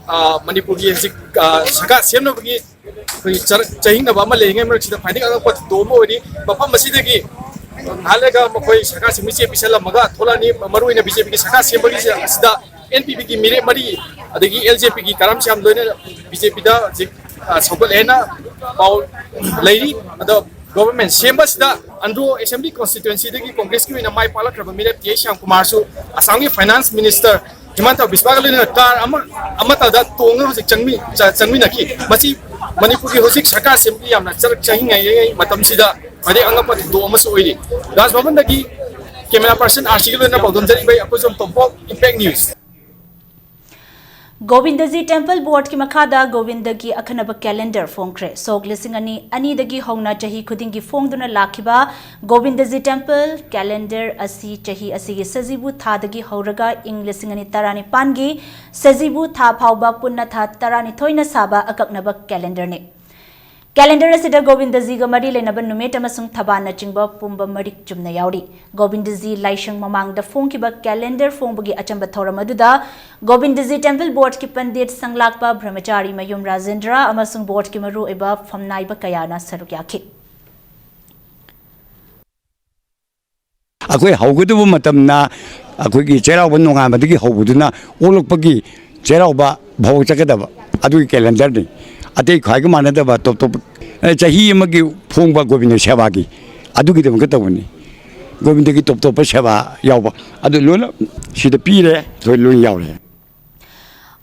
ꯑ, ꯃꯅꯤꯄꯨꯔꯒꯤ ꯍꯧꯖꯤꯛ, ꯑ, ꯁꯔꯀꯥꯔ ꯁꯦꯝꯅꯕꯒꯤ ꯑꯩꯈꯣꯏꯒꯤ ꯆꯔ-, ꯆꯍꯤꯡꯅꯕ ꯑꯃ ꯂꯩꯔꯤꯉꯩ ꯃꯔꯛꯁꯤꯗ ꯈ꯭ꯋꯥꯏꯗꯒꯤ ꯑꯉꯛꯄ ꯊꯧꯗꯣꯛ ꯑꯃ ꯑꯣꯏꯔꯤ꯫ ꯃꯐꯝ ꯑꯁꯤꯗꯒꯤ ꯉꯥꯏꯍꯥꯛ ꯂꯩꯔꯒ ꯃꯈꯣꯏ ꯁꯔꯀꯥꯔ ꯁꯦꯝꯕꯒꯤ ꯆꯦ ꯄꯤꯁꯜꯂꯝꯃꯒ ꯊꯣꯛꯂꯛꯑꯅꯤ꯫ ꯃꯔꯨꯑꯣꯏꯅ BJPꯒꯤ ꯁꯔꯀꯥꯔ ꯁꯦꯝꯕꯒꯤ ꯑꯁꯤꯗ NPPꯒꯤ ꯃꯤꯔꯦꯞ ꯃꯔꯤ, ꯑꯗꯒꯤ LJPꯒꯤ ꯀꯔꯝ ꯁ꯭ꯌꯥꯝ ꯂꯣꯏꯅ BJPꯗ ꯍꯧꯖꯤꯛ, ꯑ, ꯁꯧꯒꯠꯂꯦꯅ ꯄꯥꯎ ꯂꯩꯔꯤ꯫ ꯑꯗꯣ government ꯁꯦꯝꯕꯁꯤꯗ ꯑꯟꯗ꯭ꯔꯣ Assembly Constituencyꯗꯒꯤ Congressꯀꯤ ꯑꯣꯏꯅ ꯃꯥꯏ ꯄꯥꯛꯂꯛꯈ꯭ꯔꯕ ꯃꯤꯔꯦꯞ TA ꯁ꯭ꯌꯥꯝ ꯀꯨꯃꯥꯔꯁꯨ ꯑꯁꯥꯝꯒꯤ Finance Minister ꯍꯤꯃꯟꯇ ꯕꯤꯁ꯭ꯋꯥꯒ ꯂꯣꯏꯅꯅ car ꯑꯃ, ꯑꯃꯠꯇꯗ ꯇꯣꯡꯉꯒ ꯍꯧꯖꯤꯛ ꯆꯪꯃꯤ-, ꯆ-, ꯆꯪꯃꯤꯟꯅꯈꯤ꯫ ꯃꯁꯤ ꯃꯅꯤꯄꯨꯔꯒꯤ ꯍꯧꯖꯤꯛ ꯁꯔꯀꯥꯔ ꯁꯦꯝꯕꯒꯤ ꯌꯥꯝꯅ ꯆꯔꯛ ꯆꯍꯤꯡ ꯉꯥꯏꯔꯤꯉꯩ ꯃꯇꯝꯁꯤꯗ ꯈ꯭ꯋꯥꯏꯗꯒꯤ ꯑꯉꯛꯄ ꯊꯧꯗꯣꯛ ꯑꯃꯁꯨ ꯑꯣꯏꯔꯤ꯫ ꯔꯥꯖ ꯚꯕꯟꯗꯒꯤ camera person RCꯒ ꯂꯣꯏꯅꯅ ꯄꯥꯎꯗꯝꯖꯔꯤꯕ ꯑꯩꯈꯣꯏ ꯁꯣꯝ ꯇꯣꯝꯄꯣꯛ, Impact News꯫ ꯒꯣꯕꯤꯟꯗꯖꯤ ꯇꯦꯝꯄꯜ ꯕꯣꯔꯗꯀꯤ ꯃꯈꯥꯗ ꯒꯣꯕꯤꯟꯗꯒꯤ ꯑꯈꯟꯅꯕ ꯀꯦꯂꯦꯟꯗꯔ ꯐꯣꯡꯈ꯭ꯔꯦ꯫ ꯁꯣꯛ ꯂꯤꯁꯤꯡ ꯑꯅꯤ ꯑꯅꯤꯗꯒꯤ ꯍꯧꯅ ꯆꯍꯤ ꯈꯨꯗꯤꯡꯒꯤ ꯐꯣꯡꯗꯨꯅ ꯂꯥꯛꯈꯤꯕ ꯒꯣꯕꯤꯟꯗꯖꯤ ꯇꯦꯝꯄꯜ ꯀꯦꯂꯦꯟꯗꯔ ꯑꯁꯤ ꯆꯍꯤ ꯑꯁꯤꯒꯤ ꯁꯖꯤꯕꯨ ꯊꯥꯗꯒꯤ ꯍꯧꯔꯒ ꯏꯪ ꯂꯤꯁꯤꯡ ꯑꯅꯤ ꯇꯔꯥꯅꯤꯄꯥꯟꯒꯤ ꯁꯖꯤꯕꯨ ꯊꯥ ꯐꯥꯎꯕ ꯄꯨꯟꯅ ꯊꯥ ꯇꯔꯥꯅꯤꯊꯣꯏꯅ ꯁꯥꯕ ꯑꯀꯛꯅꯕ ꯀꯦꯂꯦꯟꯗꯔꯅꯤ꯫ ꯀꯦꯂꯦꯟꯗꯔ ꯑꯁꯤꯗ ꯒꯣꯕꯤꯟꯗꯖꯤꯒ ꯃꯔꯤ ꯂꯩꯅꯕ ꯅꯨꯃꯤꯠ ꯑꯃꯁꯨꯡ ꯊꯕꯥꯟꯅꯆꯤꯡꯕ ꯄꯨꯝꯕ ꯃꯔꯤꯛ ꯆꯨꯝꯅ ꯌꯥꯎꯔꯤ꯫ ꯒꯣꯕꯤꯟꯗꯖꯤ ꯂꯥꯏꯁꯪ ꯃꯃꯥꯡꯗ ꯐꯣꯡꯈꯤꯕ ꯀꯦꯂꯦꯟꯗꯔ ꯐꯣꯡꯕꯒꯤ ꯑꯆꯝꯕ ꯊꯧꯔꯝ ꯑꯗꯨꯗ ꯒꯣꯕꯤꯟꯗꯖꯤ ꯇꯦꯝꯄꯜ ꯕꯣꯔꯗꯀꯤ ꯄꯟꯗꯤꯠ ꯁꯪꯂꯥꯛꯄ ꯕ꯭ꯔꯍꯃꯆꯥꯔꯤ ꯃꯌꯨꯝ ꯔꯥꯖꯦꯟꯗ꯭ꯔ ꯑꯃꯁꯨꯡ ꯕꯣꯔꯗꯀꯤ ꯃꯔꯨꯑꯣꯏꯕ ꯐꯝꯅꯥꯏꯕ ꯀꯌꯥꯅ ꯁꯔꯨꯛ ꯌꯥꯈꯤ꯫ ꯑꯩꯈꯣꯏ ꯍꯧꯒꯗꯕ ꯃꯇꯝꯅ ꯑꯩꯈꯣꯏꯒꯤ ꯆꯩꯔꯥꯎꯕ ꯅꯣꯡꯉꯥꯟꯕꯗꯒꯤ ꯍꯧꯕꯗꯨꯅ ꯑꯣꯛꯂꯛꯄꯒꯤ ꯆꯩꯔꯥꯎꯕ ꯐꯥꯎ ꯆꯠꯀꯗꯕ ꯑꯗꯨꯒꯤ ꯀꯦꯂꯦꯟꯗꯔꯅꯤ꯫ ꯑꯇꯩ ꯈ꯭ꯋꯥꯏꯒ ꯃꯥꯟꯅꯗꯕ ꯇꯣꯞ ꯇꯣꯞꯄ, ꯑꯦ, ꯆꯍꯤ ꯑꯃꯒꯤ ꯐꯣꯡꯕ ꯒꯣꯕꯤꯟꯗ ꯁꯦꯕꯥꯒꯤ ꯑꯗꯨꯒꯤꯗꯃꯛꯇ ꯇꯧꯕꯅꯤ꯫ ꯒꯣꯕꯤꯟꯗꯒꯤ ꯇꯣꯞ ꯇꯣꯞꯄ ꯁꯦꯕꯥ ꯌꯥꯎꯕ ꯑꯗꯨ ꯂꯣꯏꯅ ꯁꯤꯗ ꯄꯤꯔꯦ, ꯑꯩꯈꯣꯏ ꯂꯣꯏ ꯌꯥꯎꯔꯦ꯫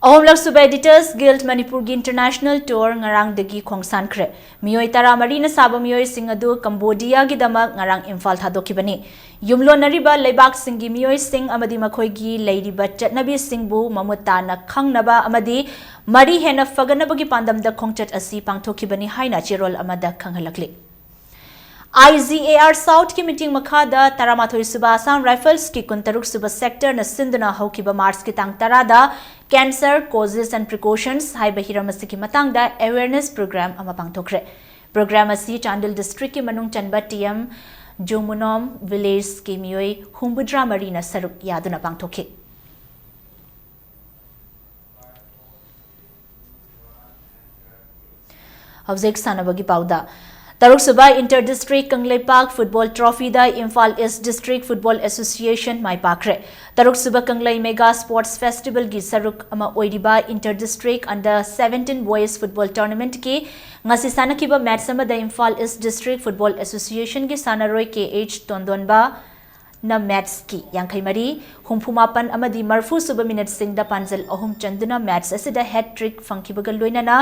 ꯑꯍꯨꯝꯂꯛ ꯁꯨꯕ Editors Guild ꯃꯅꯤꯄꯨꯔꯒꯤ international tour ꯉꯔꯥꯡꯗꯒꯤ ꯈꯣꯡꯁꯥꯟꯈ꯭ꯔꯦ꯫ ꯃꯤꯑꯣꯏ ꯇꯔꯥꯃꯔꯤꯅ ꯁꯥꯕ ꯃꯤꯑꯣꯏꯁꯤꯡ ꯑꯗꯨ ꯀꯝꯕꯣꯗꯤꯌꯥꯒꯤꯗꯃꯛ ꯉꯔꯥꯡ ꯏꯝꯐꯥꯜ ꯊꯥꯗꯣꯛꯈꯤꯕꯅꯤ꯫ ꯌꯨꯝꯂꯣꯟꯅꯔꯤꯕ ꯂꯩꯕꯥꯛꯁꯤꯡꯒꯤ ꯃꯤꯑꯣꯏꯁꯤꯡ ꯑꯃꯗꯤ ꯃꯈꯣꯏꯒꯤ ꯂꯩꯔꯤꯕ ꯆꯠꯅꯕꯤꯁꯤꯡꯕꯨ ꯃꯃꯨꯠ ꯇꯥꯅ ꯈꯪꯅꯕ ꯑꯃꯗꯤ ꯃꯔꯤ ꯍꯦꯟꯅ ꯐꯒꯠꯅꯕꯒꯤ ꯄꯥꯟꯗꯝꯗ ꯈꯣꯡꯆꯠ ꯑꯁꯤ ꯄꯥꯡꯊꯣꯛꯈꯤꯕꯅꯤ ꯍꯥꯏꯅ ꯆꯦꯔꯣꯜ ꯑꯃꯗ ꯈꯪꯍꯜꯂꯛꯂꯤ꯫ IGAR South ꯀꯤ ꯃꯤꯠꯌꯦꯡ ꯃꯈꯥꯗ ꯇꯔꯥꯃꯥꯊꯣꯏ ꯁꯨꯕ Assam Rifles ꯀꯤ ꯀꯨꯟꯇꯔꯨꯛ ꯁꯨꯕ sector ꯅ ꯁꯤꯟꯗꯨꯅ ꯍꯧꯈꯤꯕ March ꯀꯤ ꯇꯥꯡ ꯇꯔꯥꯗ Cancer Causes and Precautions ꯍꯥꯏꯕ ꯍꯤꯔꯝ ꯑꯁꯤꯒꯤ ꯃꯇꯥꯡꯗ awareness program ꯑꯃ ꯄꯥꯡꯊꯣꯛꯈ꯭ꯔꯦ꯫ Program ꯑꯁꯤ ꯆꯥꯟꯗꯦꯜ district ꯀꯤ ꯃꯅꯨꯡ ꯆꯟꯕ TM Jumunom Village ꯀꯤ ꯃꯤꯑꯣꯏ ꯍꯨꯝꯐꯨꯇꯔꯥ ꯃꯔꯤꯅ ꯁꯔꯨꯛ ꯌꯥꯗꯨꯅ ꯄꯥꯡꯊꯣꯛꯈꯤ꯫ ꯍꯧꯖꯤꯛ ꯁꯥꯟꯅꯕꯒꯤ ꯄꯥꯎꯗ꯫ ꯇꯔꯨꯛꯁꯨꯕ Inter District Kangleipak Football Trophy ꯗ Imphal East District Football Association ꯃꯥꯏ ꯄꯥꯛꯈ꯭ꯔꯦ꯫ ꯇꯔꯨꯛꯁꯨꯕ ꯀꯪꯂꯩ Mega Sports Festival ꯒꯤ ꯁꯔꯨꯛ ꯑꯃ ꯑꯣꯏꯔꯤꯕ Inter District Under Seventeen Boys Football Tournament ꯀꯤ ꯉꯁꯤ ꯁꯥꯟꯅꯈꯤꯕ match ꯑꯃꯗ Imphal East District Football Association ꯒꯤ ꯁꯥꯟꯅꯔꯣꯏ KH ꯇꯣꯟꯗꯣꯟꯕ ꯅ match ꯀꯤ ꯌꯥꯡꯈꯩ ꯃꯔꯤ, ꯍꯨꯝꯐꯨ ꯃꯥꯄꯟ ꯑꯃꯗꯤ ꯃꯔꯤꯐꯨ ꯁꯨꯕ minute ꯁꯤꯡꯗ ꯄꯥꯟꯖꯜ ꯑꯍꯨꯝ ꯆꯟꯗꯨꯅ match ꯑꯁꯤꯗ hat-trick ꯐꯪꯈꯤꯕꯒ ꯂꯣꯏꯅꯅ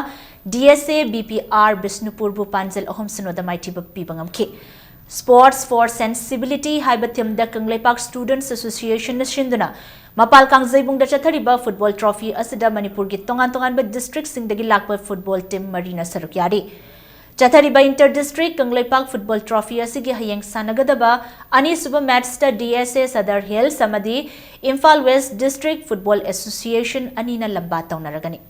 DSA BPR ꯕꯤꯁꯅꯨꯄꯨꯔꯕꯨ ꯄꯥꯟꯖꯜ ꯑꯍꯨꯝ ꯁꯤꯅꯣꯗ ꯃꯥꯏꯊꯤꯕ ꯄꯤꯕ ꯉꯝꯈꯤ꯫ Sports for Sensibility ꯍꯥꯏꯕ themeꯗ ꯀꯪꯂꯩꯄꯥꯛ Students Associationꯅ ꯁꯤꯟꯗꯨꯅ ꯃꯄꯥꯜ ꯀꯥꯡꯖꯩꯕꯨꯡꯗ ꯆꯠꯊꯔꯤꯕ football trophy ꯑꯁꯤꯗ ꯃꯅꯤꯄꯨꯔꯒꯤ ꯇꯣꯉꯥꯟ ꯇꯣꯉꯥꯟꯕ districtꯁꯤꯡꯗꯒꯤ ꯂꯥꯛꯄ football team ꯃꯔꯤꯅ ꯁꯔꯨꯛ ꯌꯥꯔꯤ꯫ ꯆꯠꯊꯔꯤꯕ inter district Kangleipak football trophy ꯑꯁꯤꯒꯤ ꯍꯌꯦꯡ ꯁꯥꯟꯅꯒꯗꯕ ꯑꯅꯤꯁꯨꯕ matchꯇ D S A Sadar Hills ꯑꯃꯗꯤ Imphal West District Football Association ꯑꯅꯤꯅ ꯂꯝꯕꯥ ꯇꯧꯅꯔꯒꯅꯤ꯫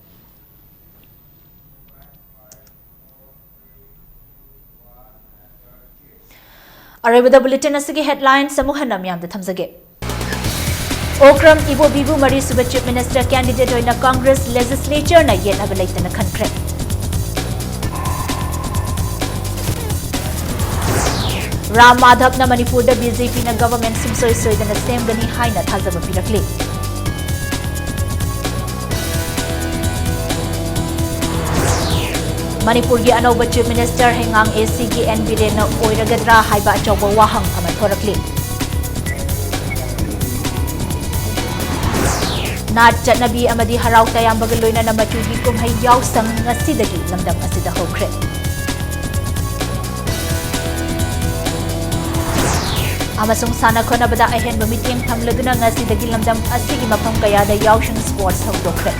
ꯑꯔꯣꯏꯕꯗ bulletin ꯑꯁꯤꯒꯤ headlines ꯑꯃꯨꯛ ꯍꯟꯅ ꯃꯤꯌꯥꯝꯗ ꯊꯝꯖꯒꯦ꯫ ꯑꯣꯀ꯭ꯔꯝ ꯏꯕꯣꯕꯤꯕꯨ ꯃꯔꯤꯁꯨꯕ Chief Minister candidate ꯑꯣꯏꯅ Congress legislatureꯅ ꯌꯦꯠꯅꯕ ꯂꯩꯇꯅ ꯈꯟꯈ꯭ꯔꯦ꯫ ꯔꯥꯝ ꯃꯥꯙꯕꯅ ꯃꯅꯤꯄꯨꯔꯗ BJPꯅ government ꯁꯨꯡꯁꯣꯏ ꯁꯣꯏꯗꯅ ꯁꯦꯝꯒꯅꯤ ꯍꯥꯏꯅ ꯊꯥꯖꯕ ꯄꯤꯔꯛꯂꯤ꯫ ꯃꯅꯤꯄꯨꯔꯒꯤ ꯑꯅꯧꯕ Chief Minister ꯍꯩꯉꯥꯡ ACꯒꯤ N ꯕꯤꯔꯦꯟꯅ ꯑꯣꯏꯔꯒꯗ꯭ꯔꯥ ꯍꯥꯏꯕ ꯑꯆꯧꯕ ꯋꯥꯍꯪ ꯑꯃ ꯊꯣꯔꯛꯂꯤ꯫ ꯅꯥꯠ ꯆꯠꯅꯕꯤ ꯑꯃꯗꯤ ꯍꯔꯥꯎ ꯇꯌꯥꯝꯕꯒ ꯂꯣꯏꯅꯅ ꯃꯆꯨꯒꯤ ꯀꯨꯝꯍꯩ ꯌꯥꯎꯁꯪ ꯉꯁꯤꯗꯒꯤ ꯂꯝꯗꯝ ꯑꯁꯤꯗ ꯍꯧꯈ꯭ꯔꯦ꯫ ꯑꯃꯁꯨꯡ ꯁꯥꯟꯅ ꯈꯣꯠꯅꯕꯗ ꯑꯍꯦꯟꯕ ꯃꯤꯠꯌꯦꯡ ꯊꯝꯂꯗꯨꯅ ꯉꯁꯤꯗꯒꯤ ꯂꯝꯗꯝ ꯑꯁꯤꯒꯤ ꯃꯐꯝ ꯀꯌꯥꯗ ꯌꯥꯎꯁꯪ sports ꯍꯧꯗꯣꯛꯈ꯭ꯔꯦ꯫